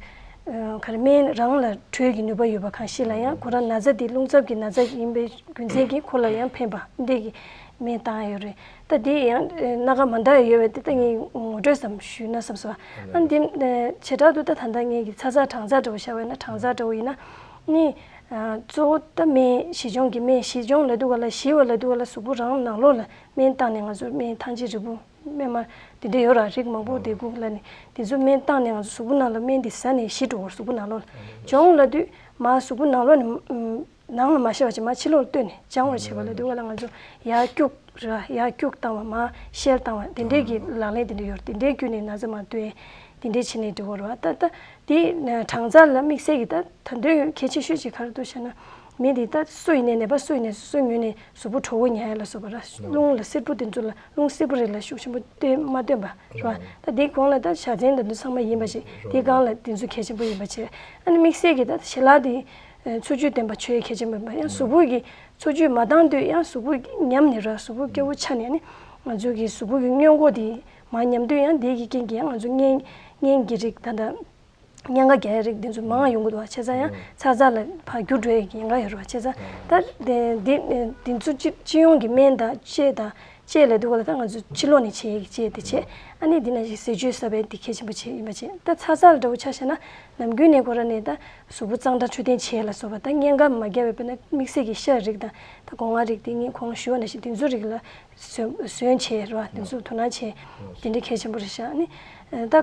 ག་རེ་སྨན་རང་ལ་དྲོད་ཀྱི་ནུས་པ་ཡོད་པ་གང་ཞིག་ལ་ཡང་ཁོ་རང་ན་ཚ་དེ་རླུང་འཚུབ་ཀྱི་ན་ཚ་ཡིན་པའི་རྒྱུ་མཚན་གྱིས་ཁོ་ལ་ཡང་ཕན་པ་འདི་གི་སྨན་བཏང་ཡོད་རེད། ད་དེ་ཡང་སྣ་ཁ་མ་འདྲ་ཡོད་པས་དེ་ད་ངས་ངོ་སྤྲོད་ཙམ་ཞུས་ན་བསམ་སོང་། ཨ་འདི་བྱེ་བྲག་ཏུ་ད་ད་ལྟ་ངས་ཀྱི་ཚ་ཚ་གྲང་ཚ་འདྲ་བོ་བཞག་པ་ཡིན་ན་གྲང་ཚ་འདྲ་བོ་ཡིན་ན་ནི་གཙོ་བོ་ད་སྨན་བཞེས་སྦྱོང་གི་སྨན་བཞེས་སྦྱོང་ལབ་དུས་ག་ལ་བཞེས་པ་ལབ་དུས་ག་ལ་གཟུགས་པོ་རང་ནང་ལོགས་ལ་སྨན་བཏང་ནས་ང་ཚོ་སྨན་ཐང་ཆད་རིལ་བུ་སྨན་མ་དེ་འདྲ་ཡོད་ར། རིགས་མང་པོ་དེ་དགུ་ལ་ནི་དེ་ཚོ་སྨན་བཏང་ནས་ང་ཚོ་གཟུགས་པོ་ནང་ལ་སྨན་དེ་ཟ་ནས་ཞི་འགྲོ་བར་གཟུགས་པོ་ནང་ལོགས་ལ་སྦྱོང་ལབ་དུས་མ་གཟུགས་པོ་ནང་ལོགས་ནས་ནང་ལ་མ་ཤི་བ་ཅིག་མ་ཕྱི་ལོགས་ལ་བཏོན་ནས་སྦྱང་བར་བྱེད་པ་ལ་དུས་ག་ལ་ང་ཚོ་ཡར་སྐྱུག་ར་ཡར་སྐྱུག་བཏང་བ་མ་ཤལ་བཏང་བ་དེ་འདྲས་ཀྱི་ལག་ལེན་དེ་འདྲས་ཡོད་རེད། དེ་འདྲས་བརྒྱུད་ནས་ན་ཚ་མ་བཏོན་དེ་འདྲས་བྱེད་ནས་འགྲོ་གི་རེད་བ། ད་ད་དེ་གྲང་ཚ་ལ་དམིགས་བསལ་གྱི་ད་ད་དུང་གལ་ཆེ་ཤོས་ཅིག་ག་རེ་འདུག་ཟེར་ན་མི་དེ་ད་སུ་ཡིན་ནའི་ནད་པ་སུ་ཡིན་ནའི་སོ་སོའི་ངོས་ནས་གཟུགས་པོ་དྲོ་བོ་ཉར་ཡ་ལ་སོགས་པ་ར་རླུང་ལ་བསིལ་པོ་དེ་ཚོ་ལ་རླུང་བསིལ་པོ་རེ་ལ་ཤུགས་ཆེན་པོ་བཏོན་མ་བཏོན་པ་རེད་བ། ད་དེའི་གོང་ལ་ད་བཞའ་ཚན་དང་དེ་ཚང་མ་ཡིན་པ་ཞིག་དེའི་སྒང་ལ་དེ་ཚོ་གལ་ཆེན་པོ་ཡིན་པ་བྱས། ཨ་ནི་དམིགས་བསལ་གྱི་ད་ཞལ་ལག་དེ་འཚོ་བཅུད་ལྡན་པ་མཆོད་ཡ་གལ་ཆེན་པོ་ཡིན་པ། ཡང་གཟུགས་པོ་གི་འཚོ་བཅུད་མ་འདང་དུས་ཡང་གཟུགས་པོ་ཉམས་ནས་ར་གཟུགས་པོ་སྐྱོ་བོ་ཆགས་ནས་ཨ་ནི་ང་ཚོ་གི་གཟུགས་པོ་གི་སྔོན་འགོག་དེ་མ་ཉམས་དུས་ཡང་དེ་གི་རྐྱེན་གྱིས་ཡང་ང་ཚོ་གཉན་གཉན་གྱི་རིགས་ད་ད་གཉན་ཁ་རྒྱག་ཡ་རིགས་དེ་ཚོ་མང་ཡོང་གི་འདུག་བ། བྱས་ཙང་ཡང་ཚ་ཚ་ལ་ཕར་འགྱུར་འགྲོ་ཡ་གི་ཉེན་ཁ་ཡོད་རེད་བ། བྱས་ཙང་ད་དེ་དེ་དེ་ཚོ་སྤྱི་སྤྱི་ཡོངས་ཀྱི་སྨན་དང་དཔྱད་དང་དཔྱད་ལས་འདུག་ག་ལ་ད་ང་ཚོ་ཕྱི་ལོགས་ནས་བྱེད་ཡ་གི་དཔྱད་དེ་བྱེད། ཨ་ནི་འདི་ན་ཞིག་ཟས་བཅུད་གསར་པའི་དེ་གལ་ཆེན་པོ་བྱེད་ཡིན་པ་བྱེད། ད་ཚ་ཚ་ལ་འདྲ་བོ་ཆ་བཞག་ན་ནམ་རྒྱུན་ནས་ཁོ་ར་ནས་ད་གཟུགས་པོ་གཙང་སྦྲ་འཕྲོད་བསྟེན་བྱེད་ལ་སོགས་པ་ད་གཉན་ཁ་མ་རྒྱག་པའི་དཔེར་ན་དམིགས་བསལ་གྱི་ཤ་རིགས་དང་ད་སྒོ་ང་རིགས་དེ་ངས་གོང་ཞུས་པ་ནང་བཞིན་དེ་ཚོ་རིགས་ལ་ཟོན་ཟོན་བྱས་རེད་བ། དེ་ཚོ་དོ་སྣང་བྱས་དེ་འདྲའི་གལ་ཆེན་པོ་རེད་ཤག་ཨ་ནི་ད་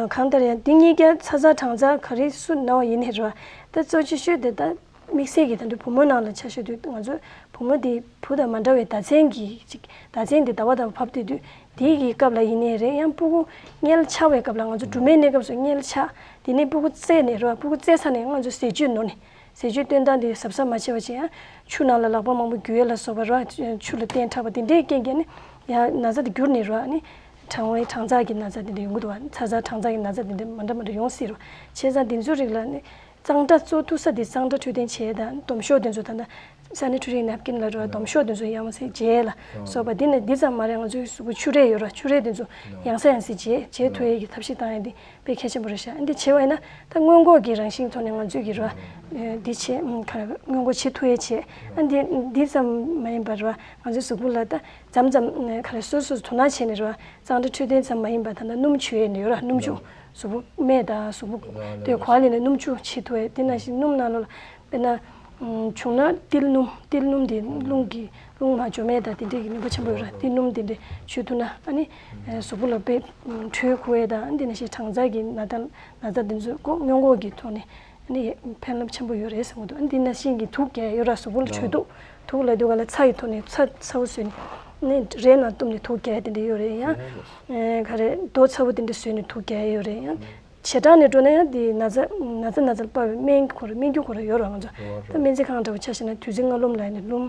གང་ལྟར་ཡང་འདི་གཉིས་ཀ་ཚ་ཚ་གྲང་ཚ་ག་རེ་སུ་ན་བ་ཡིན་ནའི་རེད་བ། ད་གཙོ་ཆེ་ཤོས་དེ་ད་དམིགས་བསལ་གྱི་ད་དུང་བུ་མོ་ནང་ལ་ཆ་བཞག་དུས་ང་ཚོ་བུ་མོ་དེ་བུ་དང་མ་འདྲ་བའི་ཟླ་མཚན་གྱི་ཅིག་ཟླ་མཚན་དེ་ཟླ་བ་ཟླ་བ་བབས་དུས་དུས་དེའི་གི་སྐབས་ལ་ཡིན་ནའི་རེད། ཡང་སྤུ་གུ་མངལ་ཆགས་པའི་སྐབས་ལ་ང་ཚོ་སྦྲུམ་མའི་གནས་སྐབས་སུ་མངལ་ཆགས་དེ་ནས་སྤུ་གུ་བཙས་ནས་རེད་བ། སྤུ་གུ་བཙས་ཚར་ནས་ང་ཚོ་ཟས་བཅུད་ནོར་ནས། ཟས་བཅུད་བཏོན་སྟངས་དེ་གཟབ་གཟབ་མ་བྱས་པ་བྱས་ཡང་ཆུ་ནང་ལ་ལག་པ་མང་པོ་འགྱུར་ཡས་ལ་སོགས་པ་ར་ཆུ་ལ་བརྟེན་དྲགས་པ་དེ་འདྲའི་རྐྱེན་གྱིས་ནི་ཡང་ན་ཚ་དེ་འགྱུར་ནས་ར་ནི་གྲང་བའི་གྲང་ཚ་གི་ན་ཚ་དེ་འདྲ་ཡོང་གི་འདུག་བ། ཚ་ཚ་གྲང་ཚ་གི་ན་ཚ་དེ་འདྲ་མ་འདྲ་མ་འདྲ་ཡོང་སྲིད་ར། བྱས་ཙང་དེ་ཚོའི་རིགས་ལ་ནི་གཙང་སྦྲ་གཙོ་ཐུག་ས་དེ་གཙང་སྦྲ་འཕྲོད་བསྟེན་བྱས་དང་སྡོམ་ཤོག་དེ་ཚོ་ད་ལྟ་སེ་ནི་ཊ་རི་ནེབ་ཀིན་ལ་ར་སྡོམ་ཤོག་དེ་ཚོ་ཡང་སེ་བརྗེ་ལ་སོགས་པ་དེ་ནི་འདི་ཙམ་མ་རེད། ང་ཚོའི་གཟུགས་པོ་ཆུ་རས་ཡོད་ར་ཆུ་རས་དེ་ཚོ་ཡང་སེ་ཡང་སེ་བརྗེ་བརྗེ་ཐུབ་ཡས་ཀྱི་ཐབས་ཤེས་བཏང་ཡས་དེ། དཔེ་གལ་ཆེན་པོ་རེད་ཤག་ཨ་འདི་བྱས་པ་ཡིན་ན་ད་སྔོན་འགོག་གི་རང་བཞིན་ཐོག་ནས་ང་ཚོས་ཀྱི་ར་འདི་བྱེད་ག་རེ་སྔོན་འགོག་བྱེད་ཐུབ་ཡས་བྱེད། ཨ་འདི་འདི་ཙམ་མ་ཡིན་པར་ར་ང་ཚོའི་གཟུགས་པོ་ལ་ད་མཚམས་མཚམས་ག་རེ་སོ་སོས་དོ་སྣང་བྱས་ནས་ར་གཙང་སྦྲ་འཕྲོད་བསྟེན་ཙམ་མ་ཡིན་པར་ད་ལྟ་སྣུམ་བྱུག་ཡས་ནས་ཡོད་ར། སྣུམ་བྱུག་གཟུགས་པོ་སྨད་དང་གཟུགས་པོ་དེ་གོ་བ་ལེན་ནས་སྣུམ་བྱུག་བྱེད་ཐུབ་ཡས་དེ་ནང་བཞིན་སྣུམ་ནང་ལོགས་ལ། དཔེར་ན། བྱུང་ན་ཏིལ་སྣུམ། ཏིལ་སྣུམ་དེ་རླུང་གི་རླུང་མ་འཇོ་མེད་དང་དེ་འདྲས་ཀྱི་ནུས་པ་ཆེན་པོ་ཡོད་ར། ཏིལ་སྣུམ་དེ་འདྲས་མཆོད་ཐུབ་ན་ཨ་ནི། གཟུགས་པོ་ལ་དཔེ་དྲོད་ཁུ་བའི་དང་དེ་ནང་བཞིན་གྲང་ཚ་གི་ན་ཚ་ན་ཚ་དེ་ཚོ་ཀོ་སྔོན་འགོག་གི་ཐོག་ནས་ཨ་ནི་ཕན་རླབས་ཆེན་པོ་ཡོད་རེད་བསམ་གྱི་འདུག་ཨ་ནི་དེ་ནང་བཞིན་གྱི་དུག་རྒྱག་ཡོད་ར། གཟུགས་པོ་ལ་དྲོད་དུག་དུག་ལ་དུག་ག་ལ་ཚྭ་ཡི་ཐོག་ནས་ཚྭ་ཚྭ་བོ་བཟོས་ནས་ཨ་ནི་རས་ནང་བཏུམས་ནས་དུག་རྒྱག་ཡ་དེ་འདྲས་ཡོད་རེད། ཡང་ག་རེ་རྡོ་ཚྭ་བོ་དེ་འདྲས་བཟོས་ནས་དུག་རྒྱག་ཡ་ཡོད་རེད། ཡང་། བྱེ་བྲག་ནས་འགྲོ་ན་ཡང་དེ་ན་ཚ་ན་ཚ་ན་ཚ་ལ་དཔག་པའི་སྨན་ཁོ་ར་སྨན་རྒྱུ་ཁོ་ར་ཡོད་ར། ང་ཚོ་ད་སྨན་རྩིས་ཁང་འདྲ་བོ་ཆ་བཞག་ན་དུས་ཚོད་སྔ་རློམ་ལ་ནི་རློམ་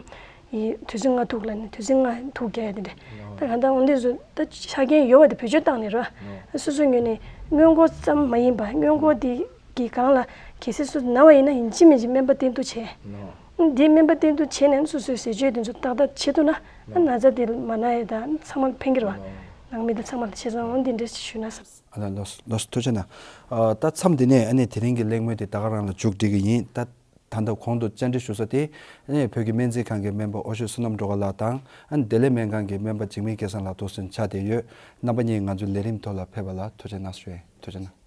ཡི་དུས་ཚོད་སྔ་ཐུག་ལ་ནི་དུས་ཚོད་སྔ་ཐུག་རྒྱག་ཡ་དེ་འདྲ། ད་གང་ལྟར་འོན་ཏེ་བཟོ་ད་ཆ་རྐྱེན་ཡོད་པ་དེ་བེད་སྤྱོད་བཏང་ནས་ར་སོ་སོའི་ངོས་ནས་སྔོན་འགོག་ཙམ་མ་ཡིན་པ་སྔོན་འགོག་དེ་གི་སྒང་ལ་གལ་སྲིད་སུ་ན་བ་ཡིན་ན་ཡིན་གཅིག་མིན་གཅིག་སྨན་པ་བསྟེན་གཏུག་བྱས། འདི་སྨན་པ་བསྟེན་གཏུག་བྱས་ནས་སོ་སོའི་ཟས་སྤྱོད་དེ་ཚོ་ཏག་ཏག་བྱེད་ཐུབ་ན་ན་ཚ་དེ་མ་ན་ཡ་ད་ཚང་མ་ལ་ཕན་གྱི་རེད་བ། ནང་མི་དེ་ཚང་མ་ལ་བྱས་ཙང་འོན་ཏེ་འདྲ་ཞུ་ན་བསམ། ཨ་ལ་ལོ་ལོ་ཐུགས་རྗེ་གནང་། ཨ་ད་མཚམས་འདི་ནས་ཨ་ནི་དེ་རིང་གི་གླེང་མོལ་དེ་ད་ག་རང་ལ་མཇུག་སྒྲིལ་གི་ཡིན། ད་ད་ལྟ་གོང་དུ་བཅར་འདྲི་ཞུ་ས་དེ་ཨ་ནི་བོད་ཀྱི་སྨན་རྩིས་ཁང་གི་སྨན་པ་འོ་ཤོད་བསོད་ནམས་སྒྲོལ་དཀར་ལགས་དང་ཨ་ནི་བདེ་ལེགས་སྨན་ཁང་གི་སྨན་པ་འཇིགས་མེད་སྐལ་བཟང་ལགས་དུ་སོང་ཆ་དེ་ཡོད། རྣམ་པ་གཉིས་ང་ཚོའི་ལས་རིམ་ཐོག་ལ་ཕེབས་པ་ལ་ཐུགས་རྗེ་གནང་ཞུ་ཡིན། ཐུགས་རྗེ་གནང་།